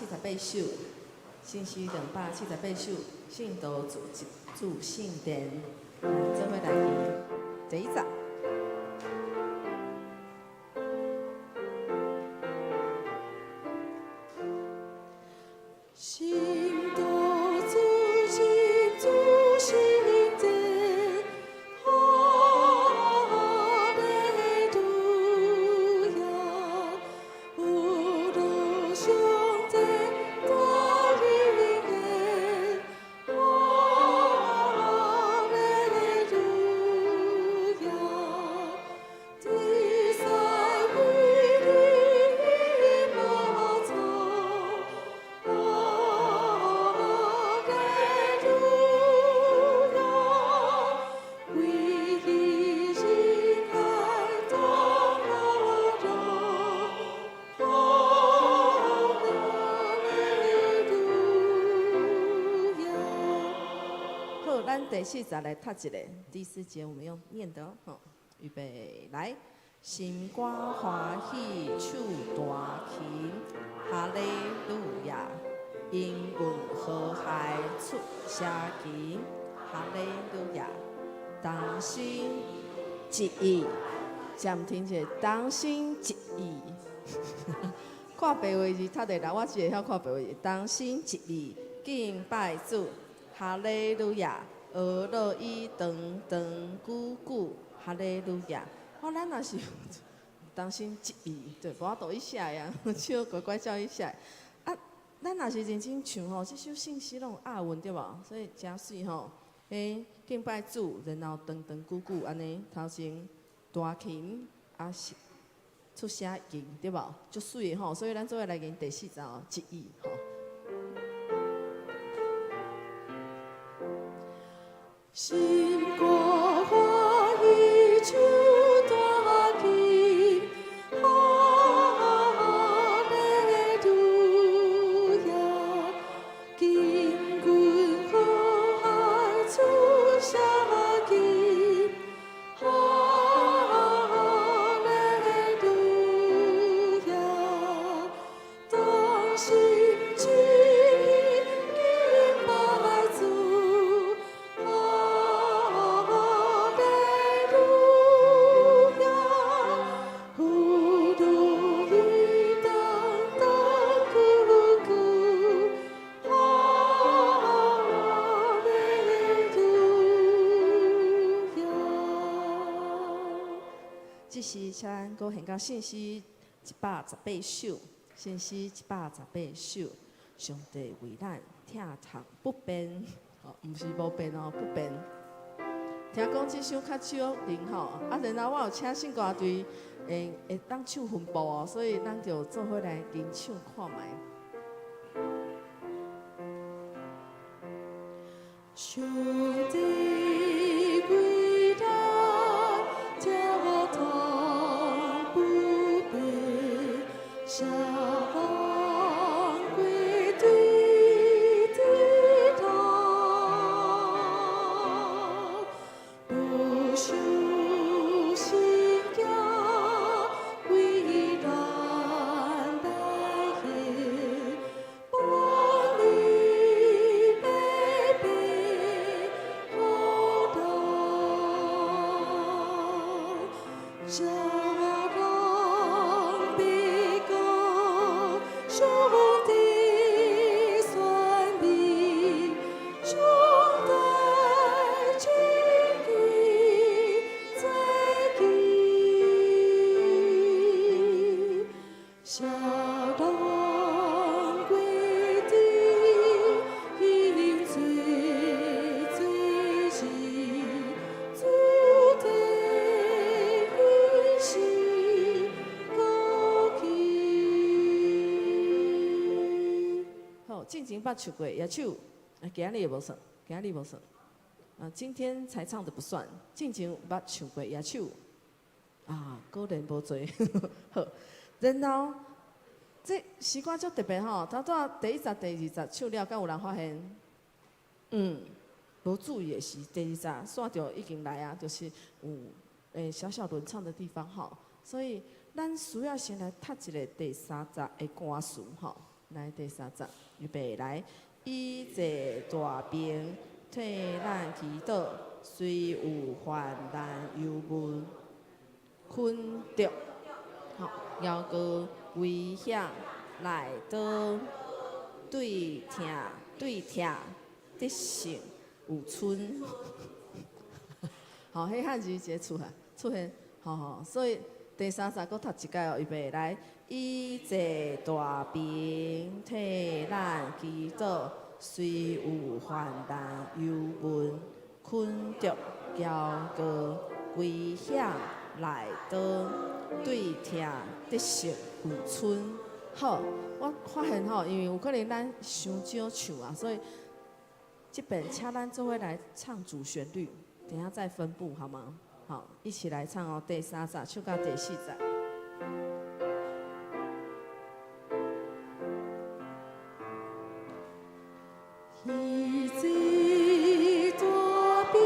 七十八首，聖詩兩百七十八首，聖徒主主聖殿，來做伙來吟第一節。聖徒主進主聖殿，哈利路亞，有如上帝大應驗，哈利路亞，天使為你馬槽。哈利路亞，為伊仁愛當阿羅，哈利路亞。好，咱第四節來讀一下。第四節我們用念的哦，好，預備來。心肝歡喜，手彈琴，哈利路亞！音韻和諧出聲琴，哈利路亞！同心一意，暫停者，同心一意。看白話字讀的啦，我只會曉看白話字。同心一意敬拜主，哈利路亞！學樂意長長久久，哈利路亞！哦，咱若是同心一意，對，無法度去寫呀，手乖乖照去寫。啊，咱若是認真唱吼，這首聖詩攏有押韻對無？所以誠媠吼。彼敬拜主，然後長長久久按呢，頭前彈琴啊是出聲音對無？足媠的吼，所以咱做伙來吟第四節哦，一意吼。心肝歡喜，手彈琴，哈利路亞！金軍和諧出聲琴，哈利路亞！同心一意敬拜主，哈利路亞！呼嚕伊當當久久，哈利路亞。這是咱閣現到聖詩一百十八首，聖詩一百十八首，上帝為咱疼痛不變，哦，毋是無變哦，不變。聽講這首較少靈吼，啊，然後我有請聖歌隊會會當唱分部哦，所以咱就做伙來吟唱看覓。上帝為咱疼痛不變，啥人歸對地堂，不受心驚，為咱來獻，萬里白白好當，這人必講上帝選民，上帝正義在記，啥人歸地因罪罪人，主的應許高起。好，進前捌唱過，舉手，啊，今日無算，今日無算。啊，今天才唱的不算，進前捌唱過，舉手。啊，果然無濟。好，然後這詩歌足特別吼，頭拄仔第一節、第二節唱了，敢有人發現？無注意的是，第二節煞就已經來啊，就是有小小輪唱的地方吼，所以咱需要先來讀一個第三節的歌詞吼。來第三節，預備來，以這大兵替咱祈禱，雖有患難憂悶困著，吼，猶閣危險來倒，對疼對疼得勝有春。吼，彼漢字直接出來出現，吼吼，所以第三節閣讀一擺哦，預備來，以這大兵替咱祈禱，雖有患難憂悶困著，猶閣危險來倒，對疼得勝有春。好，我發現吼，因為有可能咱傷少唱啊，所以這遍請咱做伙來唱主旋律，等下再分部好嗎？好，一起來唱哦，第三節唱到第四節。以這大兵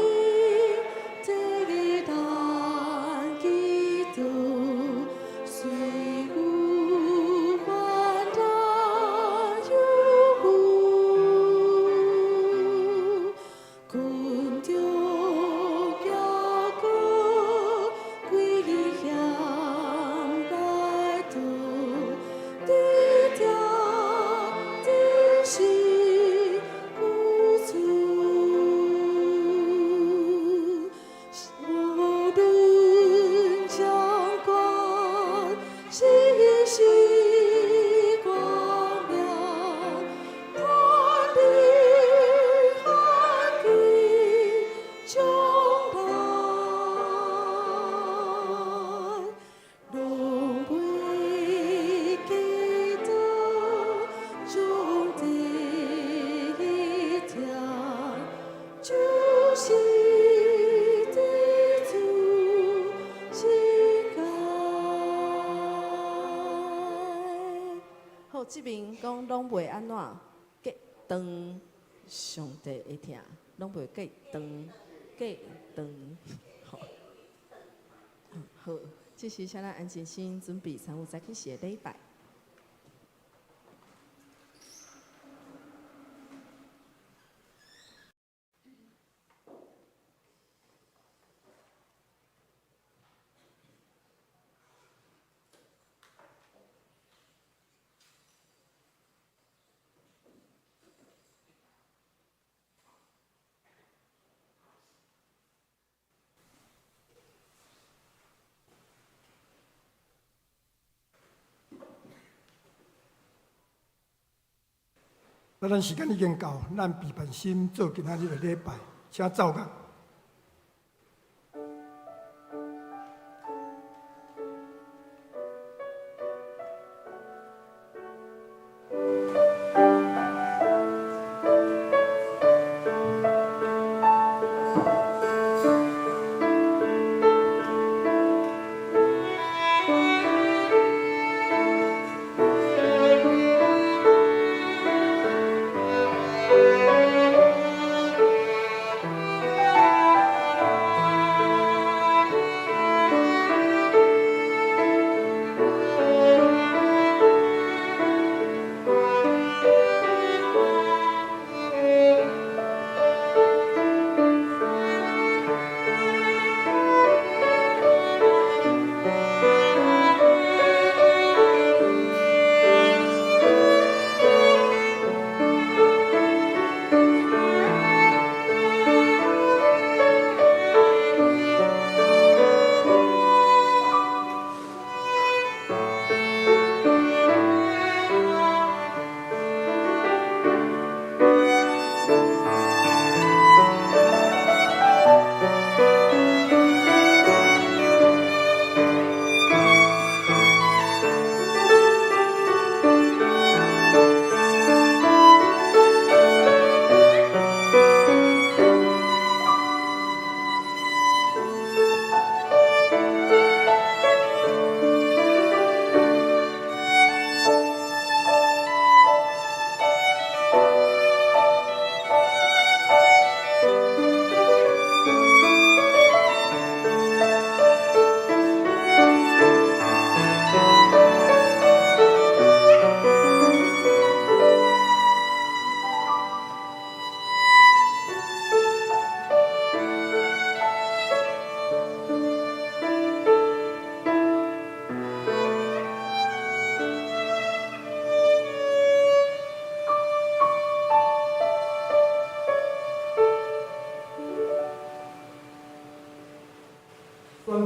替咱祈禱，雖有患難憂悶，困著猶閣危險來倒，對疼得勝有春。無論將關星星光亮，萬里寒地將來，攏袂記得上帝的疼，就是得主心肝。好，這邊講攏袂按怎隔斷上帝的疼，攏袂隔斷隔斷。好，好，這時請咱安靜心準備參與早起時的禮拜。那咱時間已經到，咱備辦心做今仔日的禮拜，請奏樂。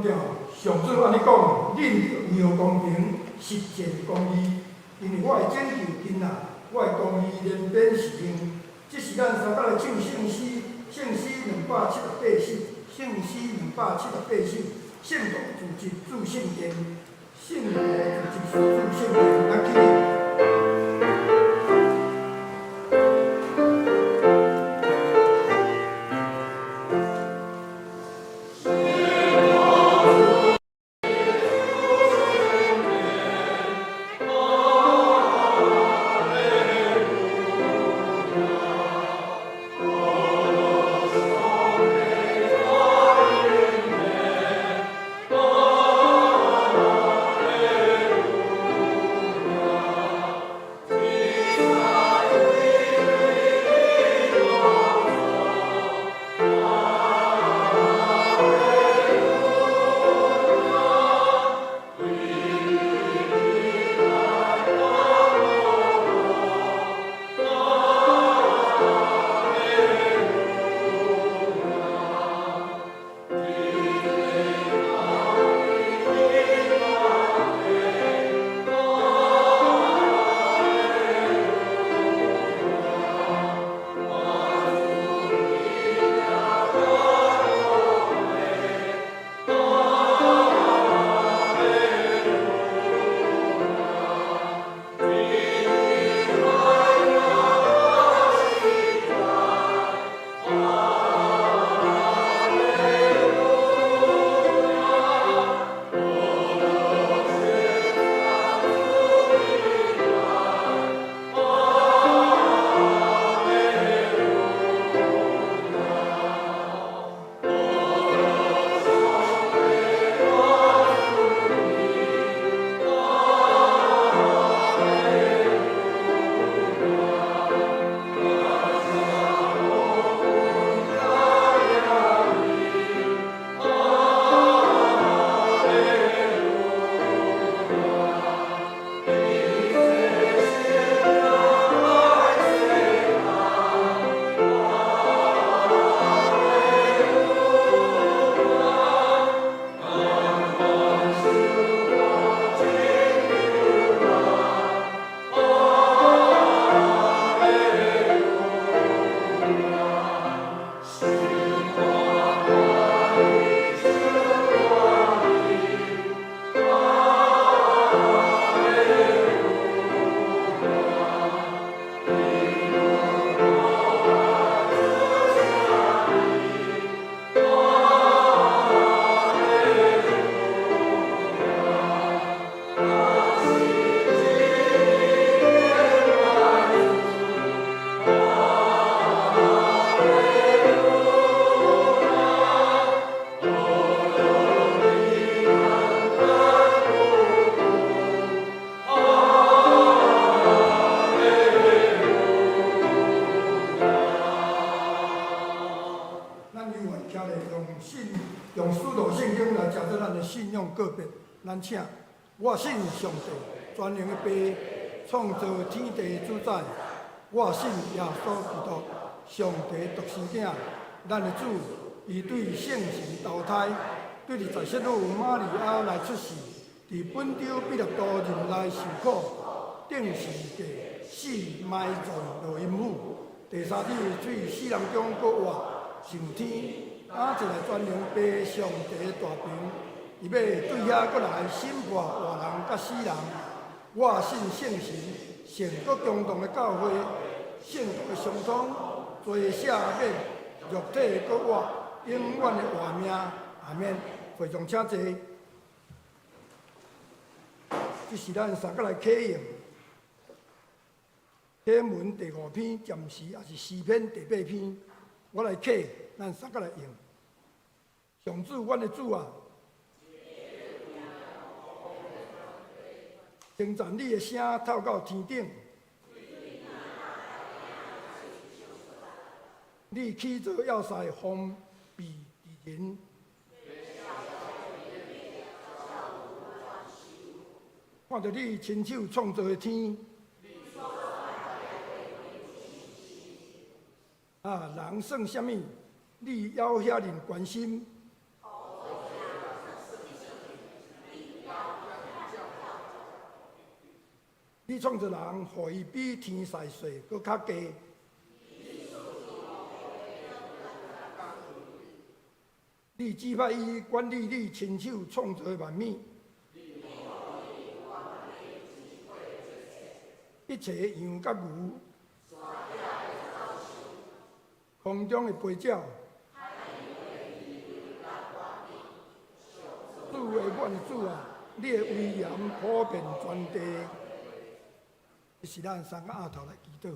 强调上主按呢讲，恁著维护公平，实践公义，因为我会拯救囡仔，我的公义连绵是用。這是咱三角來唱聖詩，聖詩278首，聖詩278首，聖徒聚集主聖殿，聖徒聚集主聖殿，咱起立。用使徒聖經來成做咱的信仰告白。咱請，我信上帝，全能的父，創造天地的主宰。我信耶穌基督，上帝獨生囝，咱的主，伊對聖神投胎，對佇在聖母瑪利亞內出世，佇本丟彼拉多任內受苦，釘十字架，死埋葬落陰府，第三日對死人中閣活，上天。啊！坐佇全能父上帝大爿，伊欲對遐閣來審判活人佮死人。我信聖神，聖國公同的教會，聖徒的相通，罪赦免，肉體的閣活，永遠的活命。阿免。會眾請坐。這是咱三個來啟用啟文第五篇，暫時也是詩篇第八篇。我來啟，咱三個來用。上主，阮的主啊，稱讚你的聲透到天頂，你起造要塞防備敵人，看著你親手創造的天，啊，人算啥物？你猶遐爾關心。你創造人，予伊比天使歲閣較低。你指派伊管理你親手創造的萬物，一切羊佮牛，空中的飛鳥，主的阮主啊，你的威嚴普遍全地。是咱三个額頭來祈禱。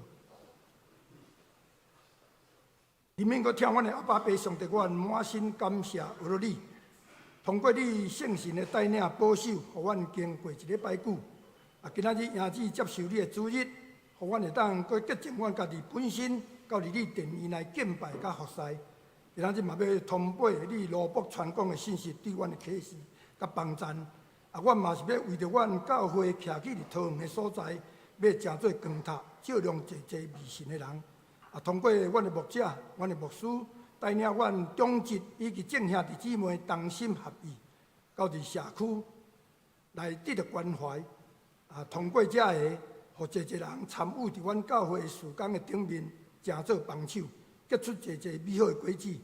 裡面閣聽阮的阿爸父上帝，阮滿心感謝阿羅你，通過你聖神的帶領保守，予阮經過一禮拜久。啊，今仔日迎子接受你的主日，予阮會當閣潔淨阮家己本身，到佇你殿面來敬拜佮服侍。今仔日嘛欲通報你羅卜傳講的信息對阮的啟示佮幫贊。啊，阮嘛是欲為著阮教會徛起佇桃園的所在，欲成做光塔，照亮濟濟迷信的人。啊，通過阮的牧者、阮的牧師帶領阮長執以及眾兄弟姊妹同心合意，到佇社區來得著關懷。啊，通過這个，予濟濟人參與佇阮教會事工的頂面，成做幫手，結出濟濟美好的果子。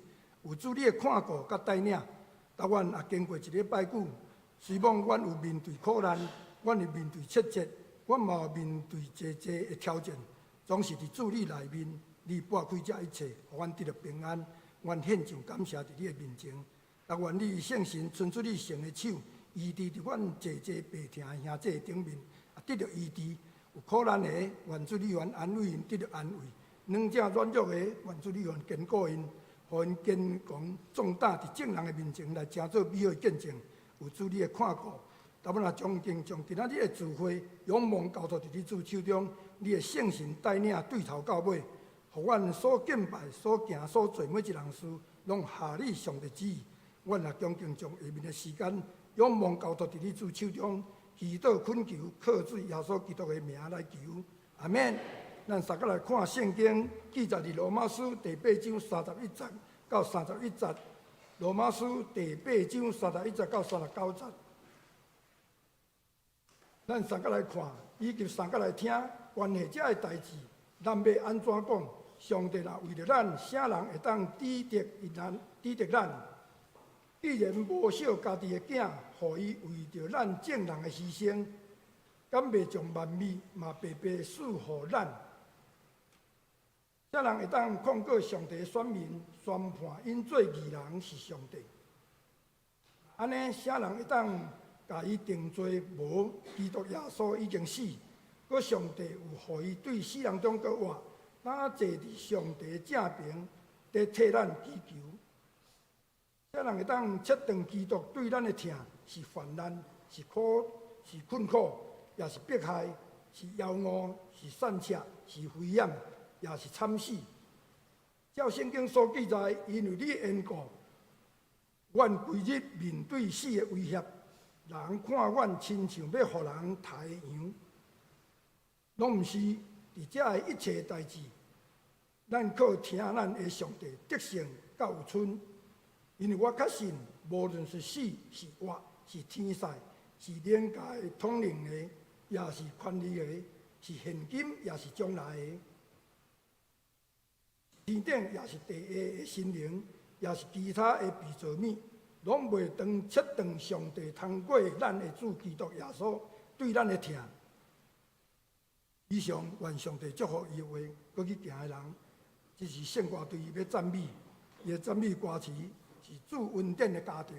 有主你的看顧佮帶領，當阮也經過一禮拜久，雖罔阮有面對苦難，阮會面對挫折，阮嘛有面對濟濟的挑戰，總是佇主你內面，你撥開這一切，予阮得著平安。阮獻上感謝佇你的面前，但願你聖神伸出你聖的手，醫治佇阮濟濟病疼的兄弟頂面，啊，得著醫治。有苦難的，願主你願安慰𪜶，得著安慰；軟者軟弱的，願主你願堅固𪜶，予𪜶堅強壯膽佇眾人的面前來成做美好的見證。有主你的看顧，當阮也將敬將今仔日的聚會仰望交託佇你主手中，你的聖神帶領對頭到尾，予阮所敬拜、所行、所做每一項事，攏合你上帝旨意。阮也恭敬將下面的時間仰望交託佇你主手中，祈禱懇求，靠主耶穌基督的名來求，阿們。咱三個來看聖經記載佇羅馬書第八章三十一節到三十一節。羅馬書第八章三十一節到三十九節。咱三個來看，以及三個來聽，關係這个代誌，咱欲按怎講？上帝若為著咱，啥人會當抵擋伊咱？抵擋咱？既然無惜家己的囝，予伊為著咱眾人的犧牲，敢袂將萬物嘛白白賜予咱？啥人會當控告上帝的選民，宣判𪜶做義人是上帝？按呢，啥人會當共伊定罪？無，基督耶穌已經死，閣上帝有予伊對死人中閣活，今坐佇上帝正爿，佇替咱祈求。啥人會當切斷基督對咱的疼？是患難，是苦，是困苦，抑是迫害，是枵餓，是散赤，是危險，抑是慘死。照聖經所記載，因為你的緣故，阮規日面對死的威脅，人看阮親像欲予人刣的羊，攏毋是。佇這个一切代誌，咱靠疼咱的上帝得勝佮有賰。因為我確信，無論是死是活，是天使，是靈界統領的，抑是權力的，是現今抑是將來的，天頂抑是地下的神靈，抑是其他的被造物，攏袂當切斷上帝通過咱的主基督耶穌對咱的疼。以上願上帝祝福伊的話，閣去行的人，這是聖歌隊欲讚美，伊的讚美歌詞是主恩典的家庭。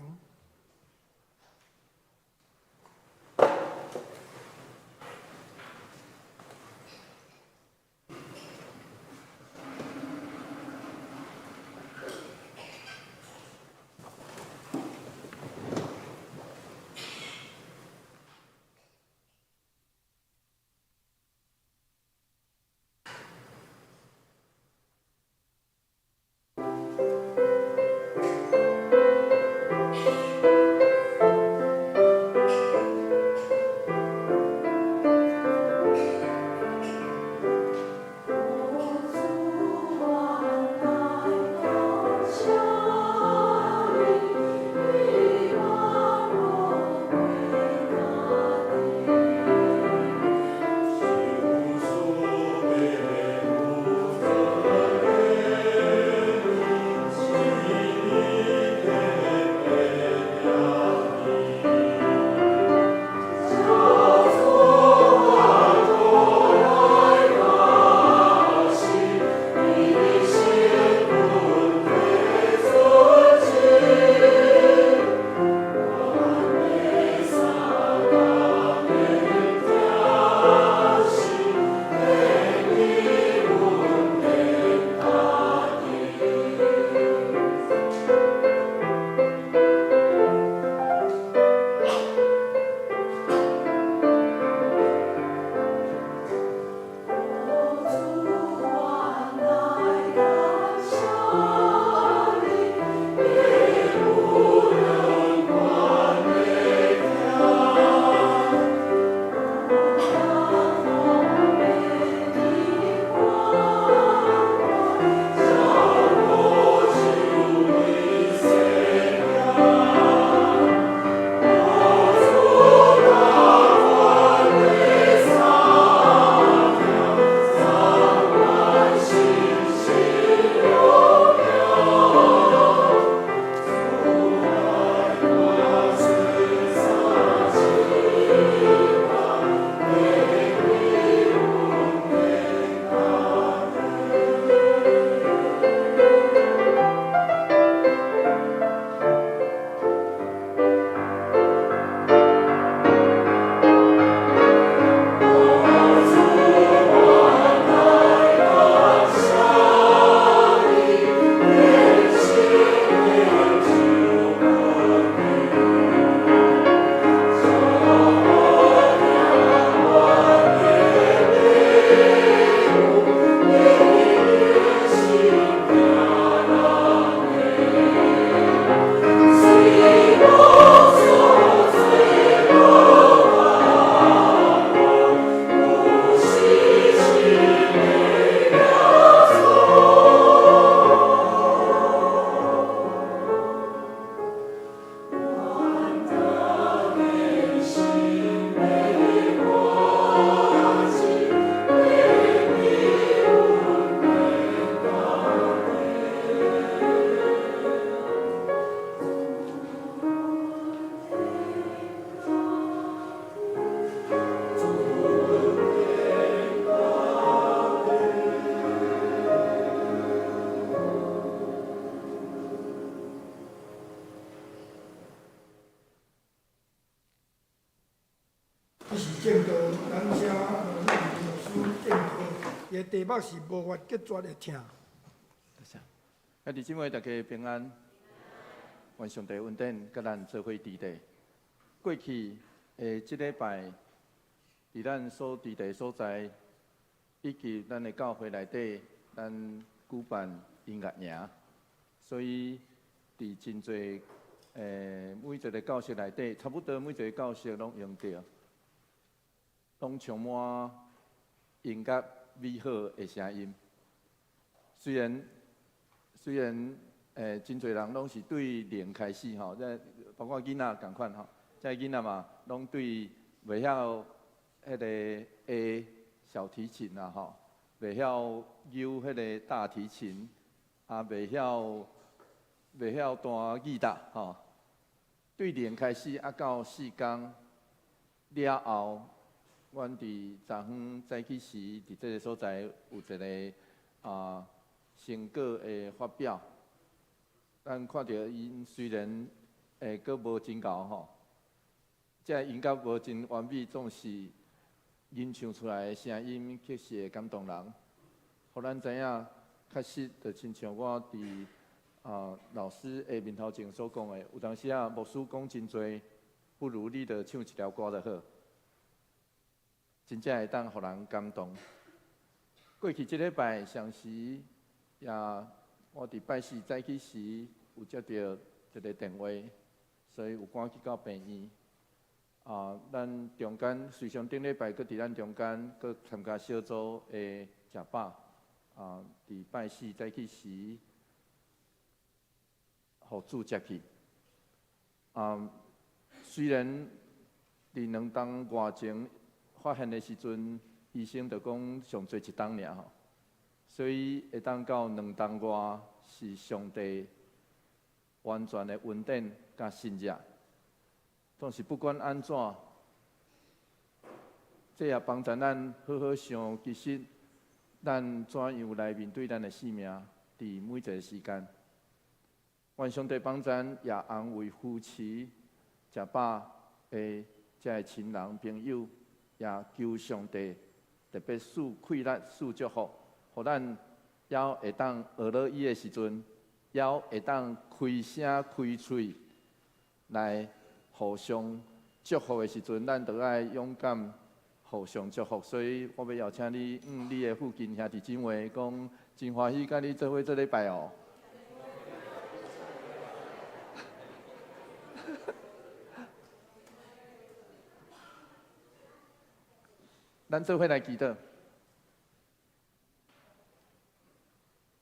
題目是無法隔絕的疼。多謝。兄弟姊妹，大家平安。願上帝恩典，佮咱做伙佇咧。過去的這禮拜，佇咱所佇的所在，以及咱的教會內底，咱舉辦音樂營，所以佇真濟每一个教室內底，差不多每一个教室攏用著，攏充滿音樂美好的聲音。雖然真濟人攏是對零開始吼，這包括囡仔仝款吼，這囡仔嘛，攏對袂曉彼个 A 小提琴啦吼，袂曉扭彼个大提琴，啊，袂曉彈吉他吼。對零開始啊，到四工了後，阮佇昨昏早起時，佇這个所在有一个成果的發表。咱看著𪜶雖然閣無真𠢕吼，這音樂無真完美，總是𪜶唱出來的聲音卻是會感動人，予咱知影，確實就親像我佇老師的面頭前所講的，有當時啊，牧師講真濟，不如你著唱一條歌就好，真正會當予人感動。過去這禮拜上時也，我佇拜四早起時有接著一个電話，所以有趕去到病院。咱中間隨上頂禮拜閣佇咱中間閣參加小組的食飽。佇拜四早起時，予主接去。雖然佇2冬外前發現的時陣，醫生就講上濟一冬爾吼，所以會當到2冬外是上帝完全的恩典佮信任。總是不管按怎，這也幫助咱好好想，其實咱怎樣來面對咱的生命，佇每一个時間。願上帝幫咱，也安慰扶持食飽的這个親人朋友，也求上帝特別賜氣力、賜祝福，予咱猶會當學落伊的時陣，猶會當開聲開喙來互相祝福的時陣，咱著愛勇敢互相祝福。所以我欲邀請你，你的附近兄弟姊妹講，真歡喜佮你做伙這禮拜哦。咱做伙來祈禱，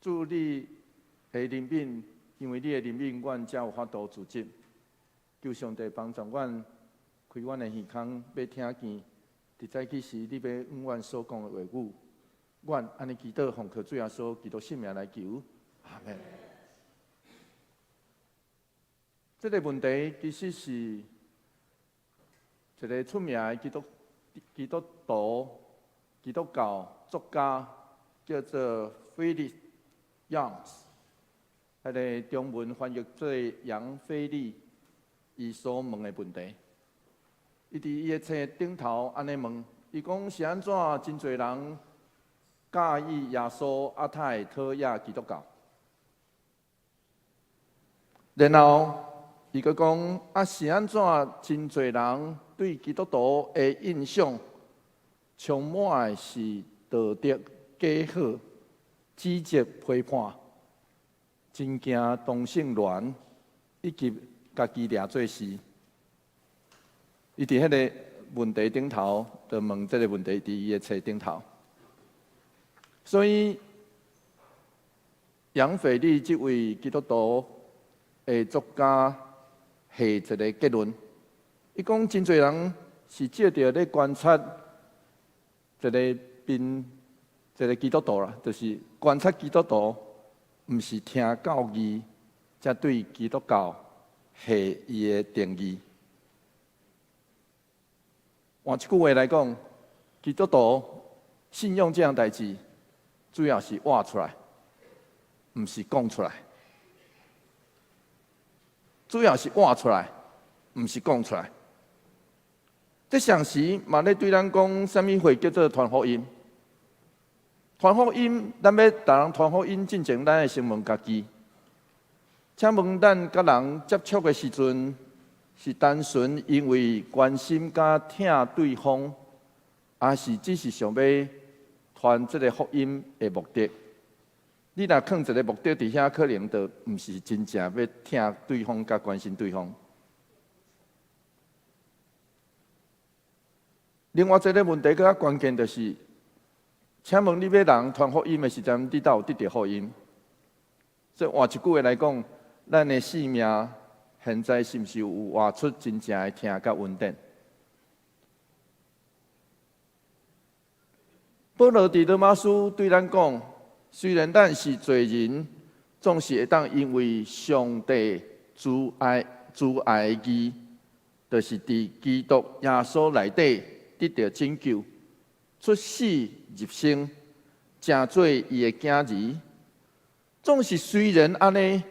主你的憐憫，因為你的憐憫，阮才有法度自得。求上帝幫助阮，開阮的耳孔，欲聽見。佇早起時，你欲向阮所講的話語，阮按呢祈禱，奉靠主耶穌基督聖名來求，阿們。這个問題其實是一个出名的基督徒、基督教作家，叫做菲利楊斯，彼个中文翻譯做楊腓力，伊所問的問題。伊佇伊的冊頂頭按呢問，伊講是按怎真濟人佮意耶穌，啊，他會討厭基督教。然後伊閣講，啊，是按怎真濟人對基督徒的印象充滿的是道德假好、指責批判、真驚同性戀，以及家己掠做事。伊佇彼个問題頂頭，就問這个問題，佇伊的冊頂頭。所以楊腓力這位基督徒的作家下一个結論，伊講真濟人是藉著咧觀察一个邊一个基督徒啦，就是觀察基督徒，毋是聽教義，才對基督教下伊的定義。換一句話來講，基督徒信仰這項代誌，主要是活出來，毋是講出來。主要是活出來，毋是講出來。這同時嘛咧對咱講，啥物會叫做傳福音？傳福音，咱欲共人傳福音進前，咱會先問家己。請問咱佮人接觸的時陣，是單純因為關心佮疼對方，抑是只是想欲傳這個福音的目的？你若囥一个目的佇遐，可能就毋是真正欲疼對方佮關心對方。另外一个問題閣較關鍵就是，請問你欲人傳福音的時陣，你敢有得著福音？所以換一句話來講，咱的生命現在是毋是有活出真正的疼佮恩典？保羅佇羅馬書對咱講，雖然咱是罪人，總是會當因為上帝慈愛慈愛的義，就是佇基督耶穌內底得著拯救，出死入生，成做伊的囝兒。總是雖然按呢，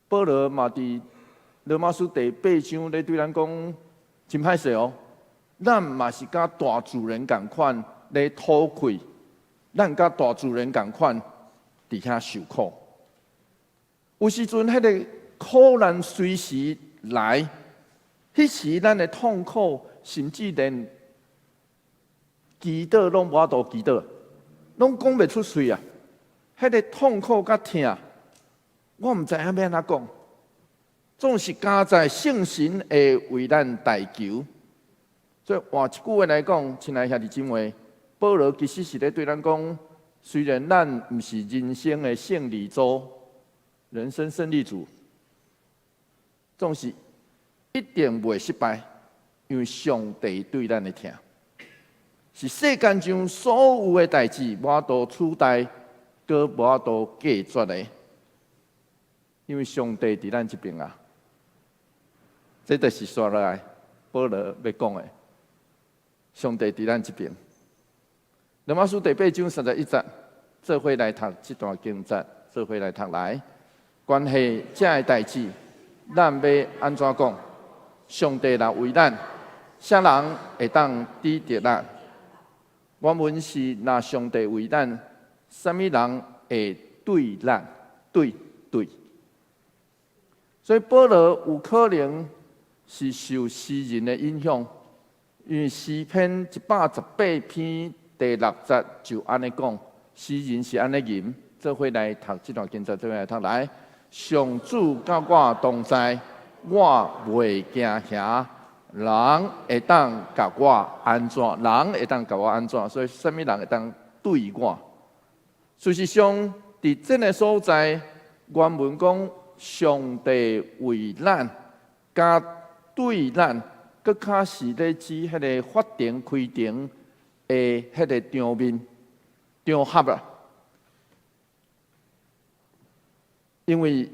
保羅嘛佇羅馬書第八章咧對咱講，真歹勢哦。咱嘛是佮大自然仝款咧討氣，咱佮大自然仝款佇遐受苦。有時陣，彼个苦難隨時來，彼時咱的痛苦，甚至連祈禱攏無法度祈禱，攏講袂出喙啊！彼个痛苦佮疼，我毋知影欲按怎講，總是加在聖神會為咱代求。所以換一句話來講，親愛兄弟姊妹，保羅其實是咧對咱講，雖然咱毋是人生的勝利組，人生勝利組，總是一定袂失敗，因為上帝對咱的疼，是世間上所有的代誌，無法度取代，閣無法度隔絕的，因為上帝佇咱這邊啊，這就是紲落來保羅欲講的，上帝佇咱這邊。羅馬書第八章三十一節，做伙來讀這段經節，做伙來讀來。關係這个代誌，咱欲按怎講？上帝若為咱，啥人會當指責咱？原文是若上帝為咱，啥物人會對咱？對對。所以保羅有可能是受詩人的影響，因為詩篇118篇第六節就按呢講，詩人是按呢吟，做伙來讀這段經節，做伙來讀來。上主佮我同在，我袂驚嚇。人會當共我按怎？人會當共我按怎？所以，啥物人會當對我？事實上，佇這个所在，原文講上帝為咱，佮對咱，閣較是咧指彼个法庭開庭的彼个場面場合啦。因為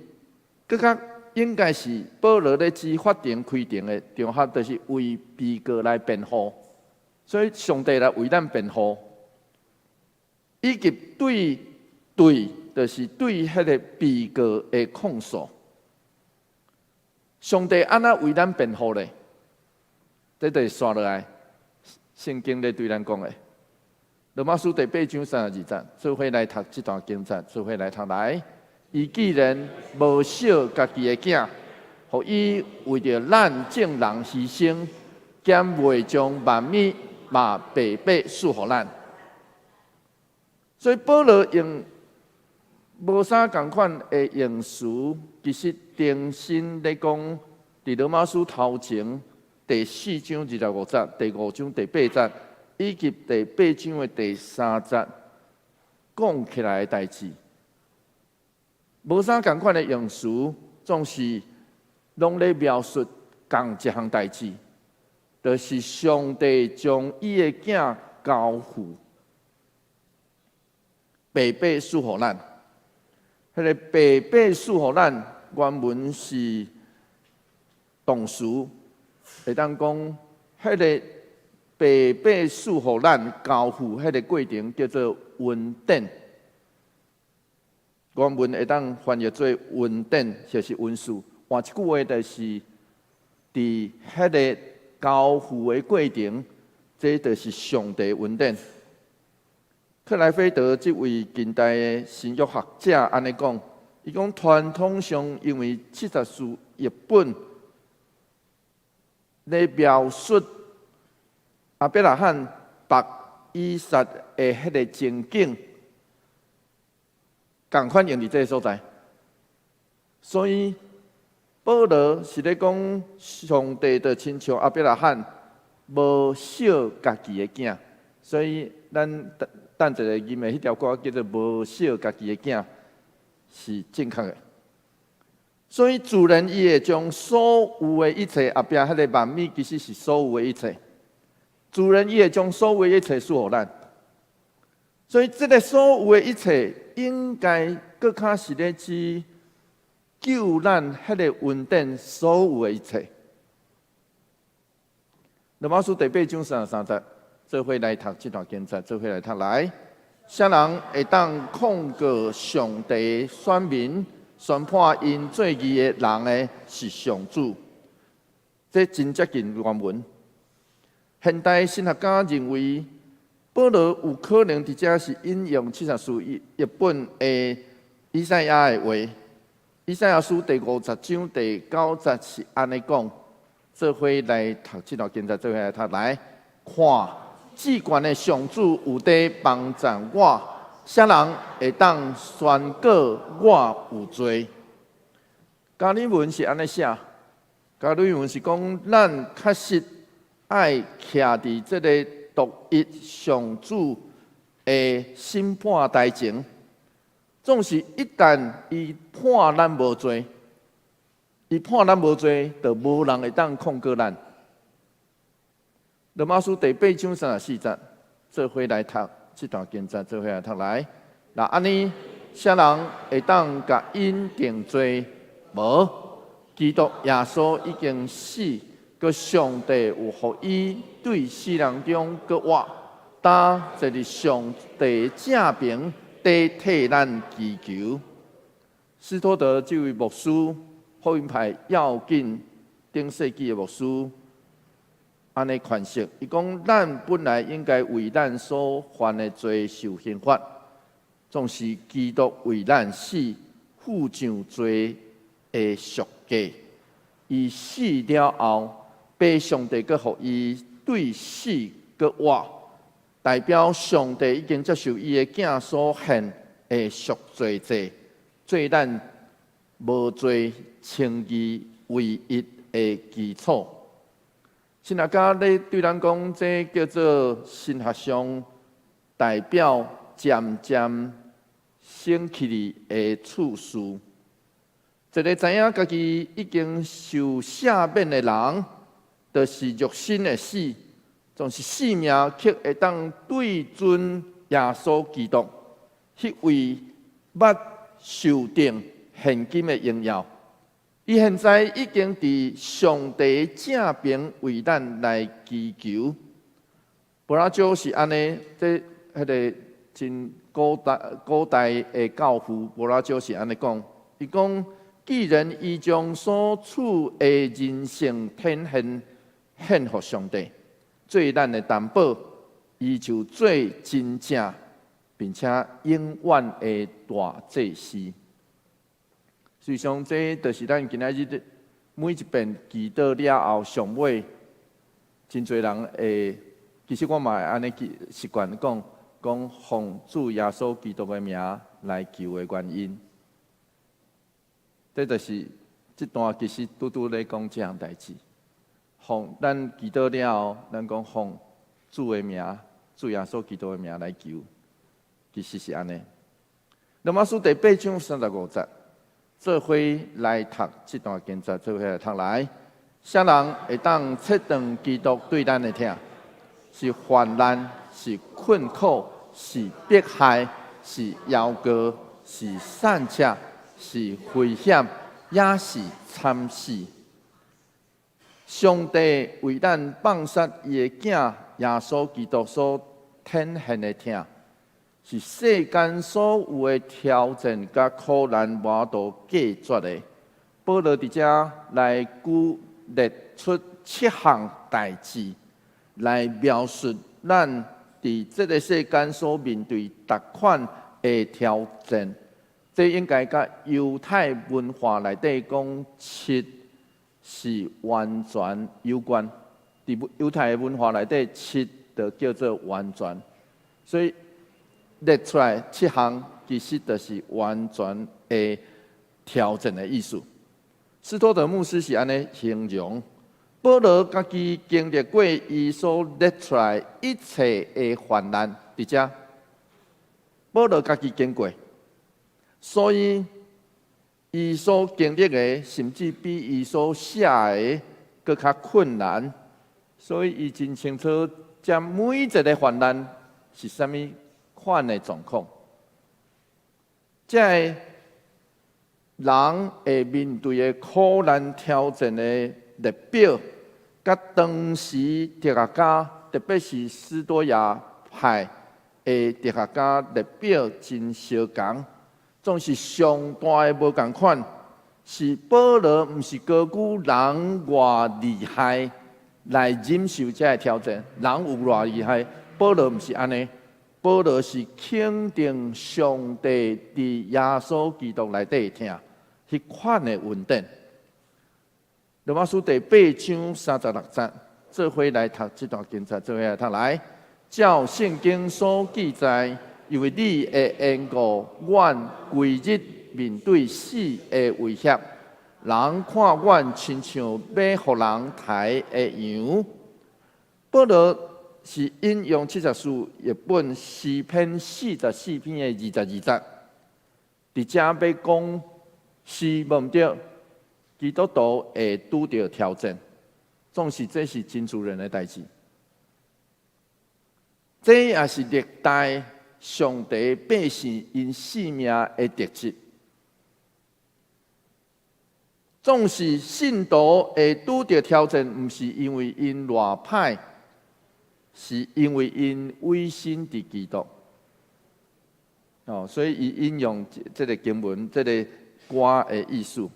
閣較應該是保羅咧指法庭開庭的場合，就是為被告來辯護，所以上帝來為咱辯護，以及對對，就是對彼个被告的控訴。上帝按怎為咱辯護咧？這就是紲落來，聖經咧對咱講的。羅馬書第八章三十二節，做伙來讀這段經節，做伙來讀來。伊既然無惜家己的囝，予伊為著咱眾人犧牲，敢袂將萬物嘛白白賜予咱？所以保羅用無啥仝款的用詞，其實重新咧講，佇羅馬書頭前第四章二十五節、第五章第八節，以及第八章的第三節講起來的代誌。無啥仝款的用詞，總是攏咧描述仝一項代誌，就是上帝將伊的囝交付，白白賜予咱。彼个白白賜予咱，原文是動詞，會當講，彼个白白賜予咱交付，彼个過程叫做恩典。原文會當翻譯做恩典，就是恩賜。換一句話，就是佇彼个交付的過程，這就是上帝恩典。克萊菲德這位近代的神學學者按呢講，伊講傳統上因為七十士譯本咧描述亞伯拉罕縛以撒的彼个情景，仝款用佇這个所在，所以保羅是咧講上帝就親像亞伯拉罕無惜家己的囝，所以咱等等一下吟的彼條歌叫做無惜家己的囝，是正確的。所以自然伊會將所有的一切後壁彼个萬物其實是所有的一切，自然伊會將所有的一切賜予咱。所以這个所有的一切應該閣較是咧指救咱彼个恩典所有的一切。羅馬書第八章三十三節，做伙來讀這段經節，做伙來讀來。啥人會當控告上帝選民、宣判𪜶做義的人的是上主。這真接近原文。現代神學家認為，保羅有可能佇遮是引用七十士譯本的以賽亞的話。以賽亞書第五十章第九節是按呢講：做伙來讀這段經節，做伙來讀來看，至懸的上主有佇幫助我，啥人會當宣告我有罪？加爾文是按呢寫，加爾文是講咱確實愛徛佇這个獨一上主的審判台前，總是一旦伊判咱無罪，伊判咱無罪，就無人會當控告咱。羅馬書第八章三十四節，做伙來讀這段經節，做伙來讀來。若按呢，啥人會當共𪜶定罪？無，基督耶穌已經死，閣上帝有予伊對死人中閣活，今坐佇上帝正爿，佇替咱祈求。斯托德這位牧師，福音派要緊頂世紀的牧師，按呢詮釋，伊講咱本來應該為咱所犯的罪受刑罰，總是基督為咱死，付上罪的贖價。伊死了後，父上帝閣予伊對死閣活，代表上帝已經接受伊的囝所獻的贖罪祭，做咱無罪稱義唯一的基礎。神學家咧對咱講，這叫做神學上代表漸漸省去哩的次序。一个知影家己已經受赦免的人，就是肉身的死，總是性命卻會當對準耶穌基督，彼位捌受定現今的榮耀。伊現在已經佇上帝正爿為咱來祈求。布拉就是按呢，這彼个真古代的教父布拉就是按呢講，伊講，既然伊將所賜的人性天獻獻予上帝，做咱的擔保，伊就做真正並且永遠的大祭司。實際上，這就是咱今仔日每一遍祈禱了後，上尾真濟人會，其實我嘛會按呢習慣講，講奉主耶穌基督的名來求的原因。這就是這段其實拄拄咧講這項代誌。奉咱祈禱了後，咱講奉主的名，主耶穌基督的名來求，其實是按呢。羅馬書第八章三十五節。做伙來讀這段經節，做伙來讀來。啥人會當切斷基督對咱的疼？是患難，是困苦，是迫害，是枵餓，是散赤，是危險，抑是慘死。上帝為咱放殺伊的囝耶穌基督所顯現的疼，是世間所有的挑戰佮苦難無法度隔絕的。保羅佇遮來舉列出七項代誌，來描述咱佇這个世間所面對逐款的挑戰，這應該佮猶太文化內底講七是完全有關。佇猶太文化內底，七就叫做完全，所以列出來七項其實就是完全的挑戰的意思。斯托德牧師是按呢形容，保羅家己經歷過伊所列出來一切的患難，佇遮，保羅家己經過，所以伊所經歷的，甚至比伊所寫的閣較困難，所以伊真清楚，這每一个患難是啥物款的狀況。這个人會面對的苦難挑戰的列表，佮當時哲學家，特別是斯多亞派的哲學家列表真相仝，總是上大的無仝款，是保羅毋是高舉人偌厲害來忍受這个挑戰，人有偌厲害，保羅毋是按呢。保羅是肯定上帝佇耶穌基督內底的疼，彼款的恩典。羅馬書第八章三十六節，做伙來讀這段經節，做伙來讀來。照聖經所記載，因為你的緣故，阮規日面對死的威脅，人看阮親像欲予人刣的羊。保羅是引用七十士譯本詩篇四十四篇的二十二節，佇遮欲講是無毋對，基督徒會拄著挑戰，總是這是真自然的代誌。這也是歷代上帝百姓𪜶性命的特質。總是信徒會拄著挑戰，毋是因為𪜶偌歹，是因為𪜶委身佇基督。哦，所以伊引用這個經文，這個歌的意思。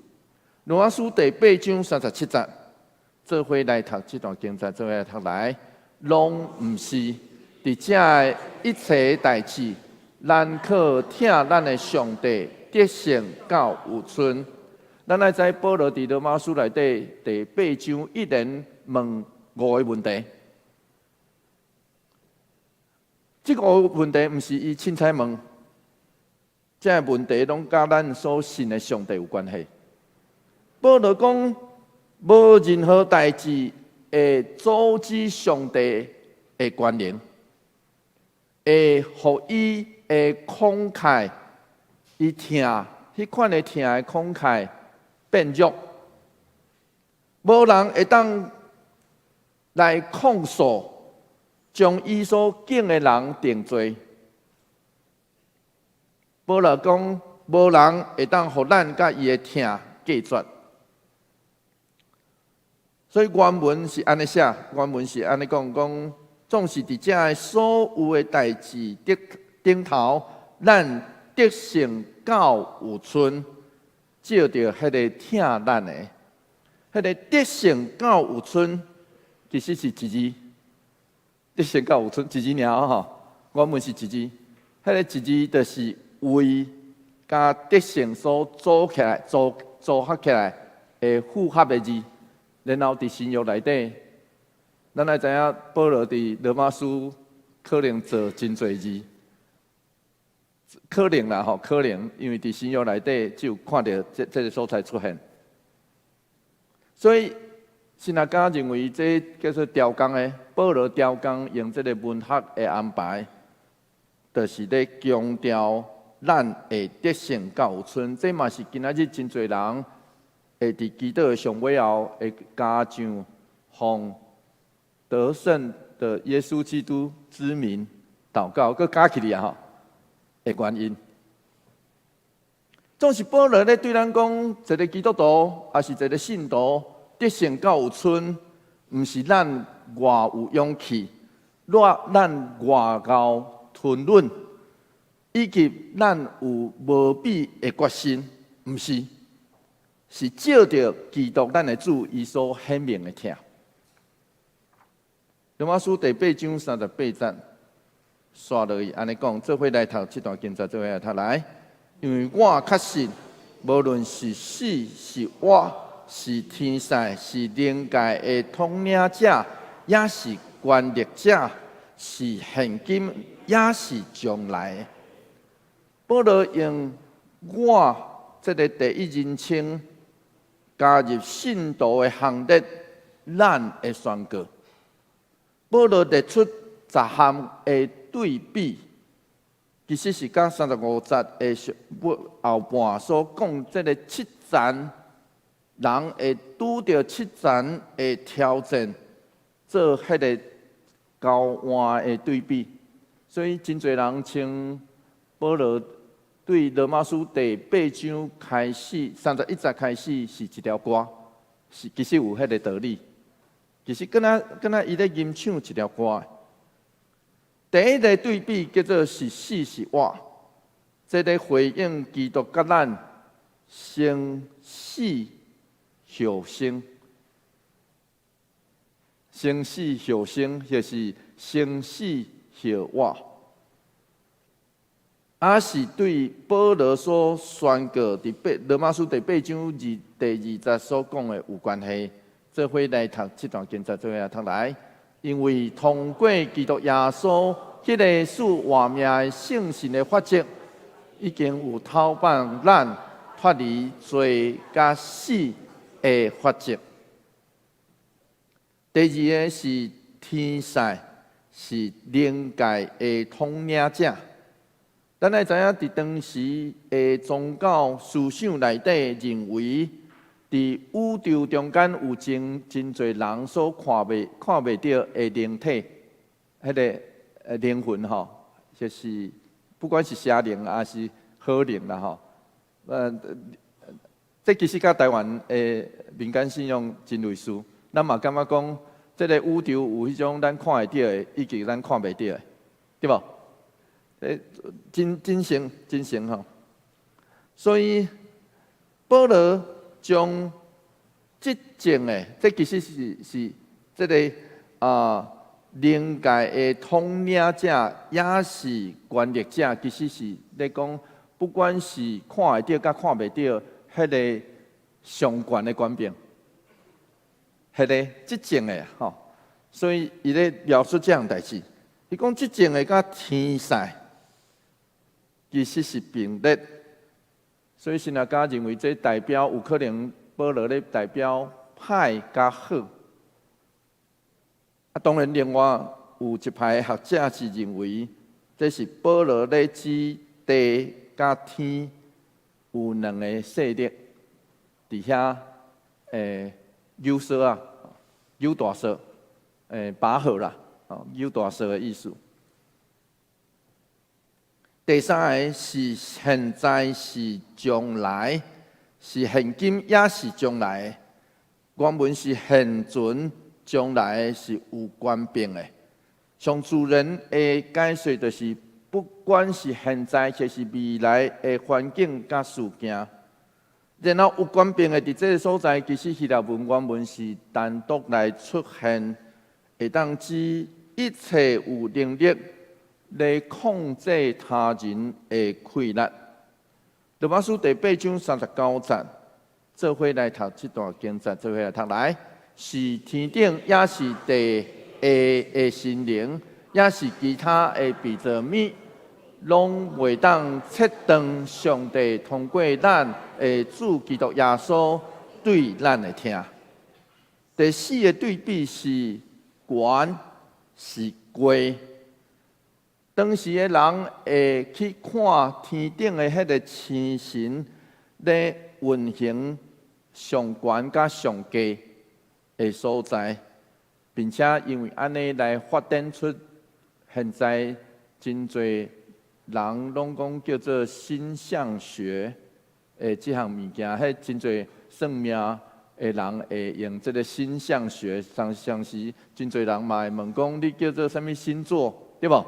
羅馬書第八章三十七節，做伙來讀這段經節，做伙來讀來，攏毋是佇這个一切代誌，咱靠疼咱的上帝得勝到有賰。咱愛知保羅佇羅馬書內底第八章一連問五個問題，這五個問題毋是伊凊彩問，這个問題攏佮咱所信的上帝有關係。保羅講，無任何代誌會阻止上帝的權能，會予伊的慷慨，伊疼，彼款的疼的慷慨變弱，無人會當來控訴，將伊所敬的人定罪。保羅講，無人會當予咱佮伊的疼隔絕。所以原文是按呢寫，原文是按呢講，講總是佇這个所有的代誌的頂頭，咱得勝到有賰，藉著彼个疼咱的，彼个得勝到有賰，其實是一字，得勝到有賰一字爾吼，原文是一字，彼个一字就是為佮得勝所組起來、組組合起來的複合的字。然後佇新約內底，咱愛知影保羅佇羅馬書可能做真濟字，可能啦吼，可能因為佇新約內底只有看著這這个所在出現，所以神學家認為這叫做調工的，保羅調工用這个文學的安排，就是咧強調咱會得勝到有賰，這嘛是今仔日真濟人會佇祈禱的上尾後會加上奉得勝的耶穌基督之名禱告，閣加起來吼的原因。總是保羅咧對咱講，一个基督徒，抑是一个信徒得勝到有賰，毋是咱偌有勇氣，偌咱偌𠢕吞忍，以及咱有無比的決心，毋是，是藉著基督咱的主伊所顯明的疼。羅馬書第八章三十八節，煞落去按呢講，做伙來讀這段經節，做伙來讀來。因為我確信，無論是死是活，是天使，是靈界的統領者，抑是權力者，是現今，抑是將來。保羅用我這个第一人稱加入信徒的行列，咱的宣告。保羅列出10項的對比，其實是佮35節的上後半所講，這个七層人會拄著七層的挑戰，做彼个交換的對比。所以真濟人稱保羅對羅馬書第八章開始31節開始是一條歌，是其實有彼个道理。其實敢若敢若伊咧吟唱一條歌。第一个對比叫做是死是活，這个回應基督佮咱生死後生，生死後生，就是生死後活。也是對保羅所宣告佇八羅馬書第八章第2節所講的有關係。做伙來讀這段經節，做伙來讀來，因為通過基督耶穌彼个賜活命的聖神的法則，已經有討放咱脫離罪佮死的法則。第二个是天使，是靈界的統領者。咱愛知影，佇當時的宗教思想內底，認為佇宇宙中間有真真濟人所看袂著的靈體，彼个靈魂吼，就是不管是邪靈抑是好靈啦吼。這其實佮台灣的民間信仰真類似。咱嘛感覺講，這个宇宙有彼種咱看會著的，以及咱看袂著的，對無？真真誠真誠吼，所以保羅將執政的，這其實是這个靈界的統領者，抑是權力者，其實是咧講，不管是看會著佮看袂著，彼个上懸的權柄，彼个執政的吼，所以伊咧描述這項代誌，伊講執政的佮天使其實是並列，所以神學家認為這代表有可能保羅咧代表歹佮好。啊，當然另外有一派學者是認為這是保羅咧指地佮天有兩个勢力佇遐扭索啊，扭大索，拔河啦，哦，扭大索的意思。第三个是現在是將來，是現今抑是將來。原文是現存，將來是有權柄的。上自然的解說就是，不管是現在抑是未來的環境佮事件，然後有權柄的佇這个所在，其實希臘文原文是單獨來出現，會當指一切有能力來控制他人的氣力。羅馬書第八章39節，做伙來讀這段經節，做伙來讀來，是天頂抑是地下的神靈，抑是其他的被造物，攏袂當切斷上帝通過咱的主基督耶穌對咱的疼。第四个對比是懸是低。當時的人會去看天頂的彼个星辰咧運行上懸佮上低的所在，並且因為按呢來發展出現在真濟人攏講叫做星象學的這項物件，彼真濟算命的人會用這个星象學，像像時真濟人嘛會問講，你叫做啥物星座，對無？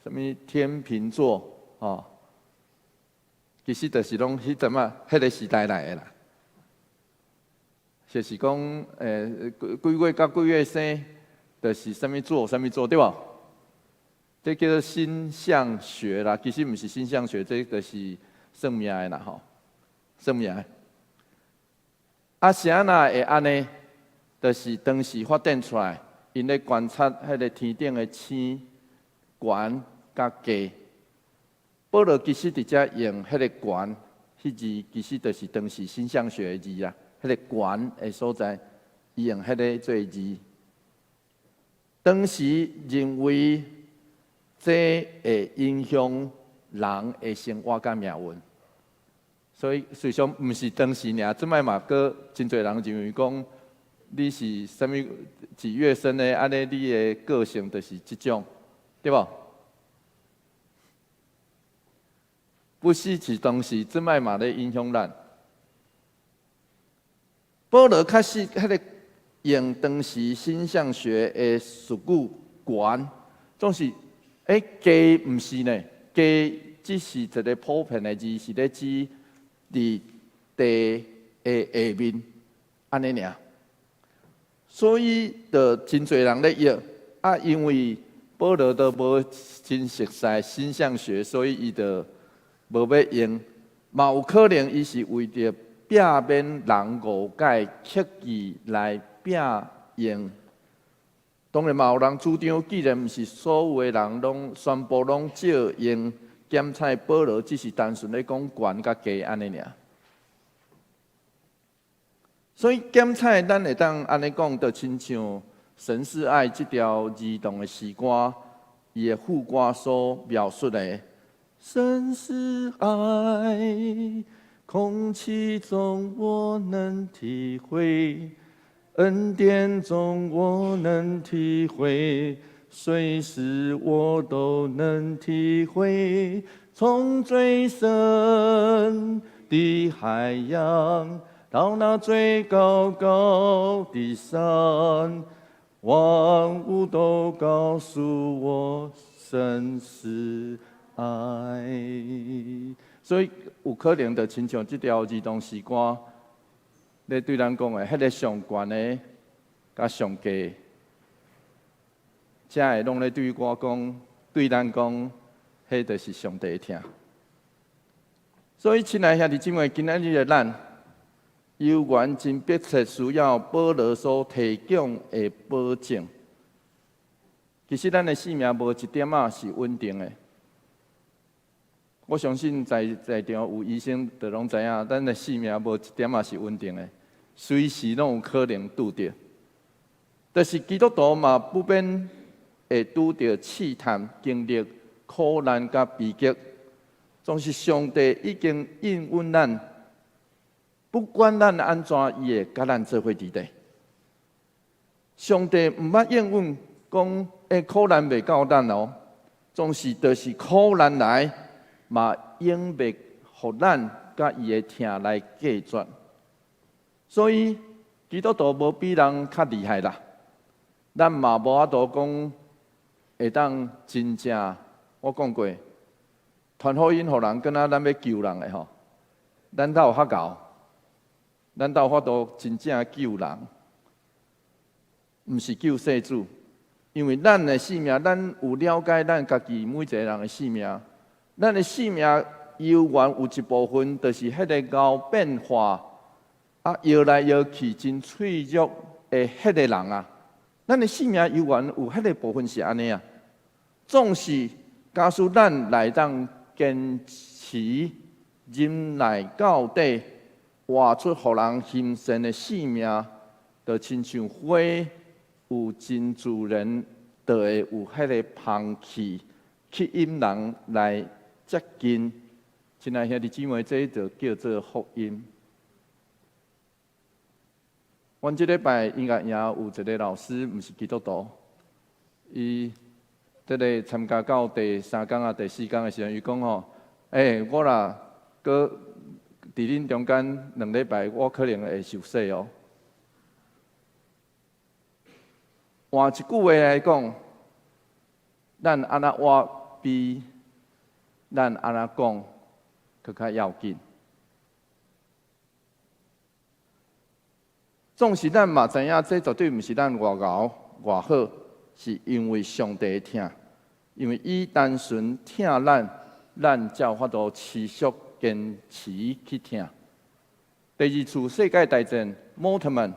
啥物天秤座，吼，其實就是攏彼陣仔彼个時代來的啦。就是講，幾月到幾月生，就是啥物座，啥物座，對無？這叫做星象學啦，其實毋是星象學，這就是算命的啦吼，算命的。啊，啥若會按呢？就是當時發展出來，𪜶咧觀察彼个天頂的星懸佮低。保羅其實佇遮用彼个懸，彼字其實就是當時星象學的字啊。彼个懸的所在，伊用彼个做字。當時認為這會影響人的生活佮命運，所以實際上毋是當時爾，這擺嘛閣真濟人認為講你是啥物幾月生的，按呢你的個性就是這種，對無？不是是當時，這擺嘛咧影響咱。保羅確實彼个用當時星象學的術語懸，總是低毋是呢？低只是一个普遍的字，是咧指佇地的下面，按呢爾。所以，就真濟人咧譯啊，因為保羅都無真熟悉星象學，所以伊就無欲用。嘛有可能伊是為著避免人誤解，刻意來摒用。當然嘛有人主張，既然毋是所有的人攏全部攏照用檢採保羅，只是單純咧講懸佮低按呢爾。所以檢採咱會當按呢講，就親像《神是愛》這條兒童的詩歌，伊的副歌所描述的：神是愛，空氣中我能體會。恩典中我能體會，隨時我都能體會，從最深的海洋到那最高高的山，萬物都告訴我神是愛。所以有可能就親像這條兒童詩歌咧對咱講的，彼个上懸的佮上低，才會攏咧對我講，對咱講，彼就是上帝的疼。所以，親愛兄弟姊妹，今仔日的咱，猶原真迫切需要保羅所提供的保證。其實，咱的性命無一點仔是穩定的。我相信在在場有醫生，就攏知影，咱的性命無一點仔是穩定的，隨時攏有可能拄著。但是基督徒嘛，不免會拄著試探、經歷苦難佮悲劇。總是上帝已經應允咱，不管咱按怎，伊會佮咱做伙佇咧。上帝毋捌應允講，苦難袂到咱哦，總是就是苦難來，嘛永袂予咱佮伊的疼來隔絕。所以基督徒無比人較厲害啦，咱嘛無法度講會當真正。我講過，傳福音予人，敢若咱欲救人的吼，咱倒有較𠢕，咱倒有法度真正救人，毋是救世主，因為咱的性命，咱有了解咱家己每一个人的性命，咱的性命猶原有一部分，就是彼个𠢕變化，啊搖來搖去，真脆弱的彼个人啊。咱的性命猶原有彼个部分是按呢啊。總是假使咱來當堅持忍耐到底，活出予人欣羨的性命，就親像花有真自然，就會有彼个芳氣吸引人來接近。親愛兄弟姊妹，這就叫做福音。阮這禮拜音樂營有一個老師，毋是基督徒，伊這个參加到第三工啊、第四工的時陣，伊講吼：我若閣佇恁中間2禮拜，我可能會受洗哦。換一句話來講，咱按怎活比咱按怎講閣較要緊。總是咱嘛知影，這絕對毋是咱偌𠢕偌好，是因為上帝的疼。因為伊單純疼咱，咱才有法度持續堅持去疼。第二次世界大戰，莫特曼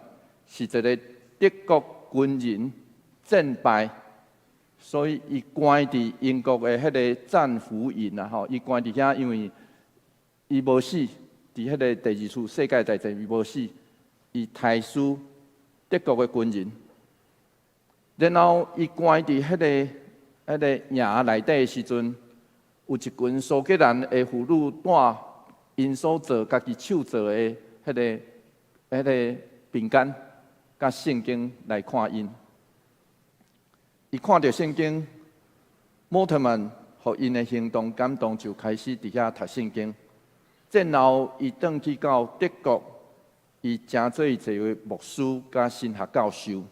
是一個德國軍人戰敗，所以伊關佇英國的彼個戰俘營啊吼，伊關佇遐，因為伊無死，佇彼個第二次世界大戰伊無死，伊刣死德國的軍人，然後伊關佇彼個營內底的時陣，有一群蘇格蘭的婦女帶𪜶所做家己手做的彼個餅乾，佮聖經來看𪜶。伊看著聖經，莫特曼予𪜶的行動感動，就開始佇遐讀聖經。戰後，伊轉去到德國，伊成做一個牧師佮神學教授。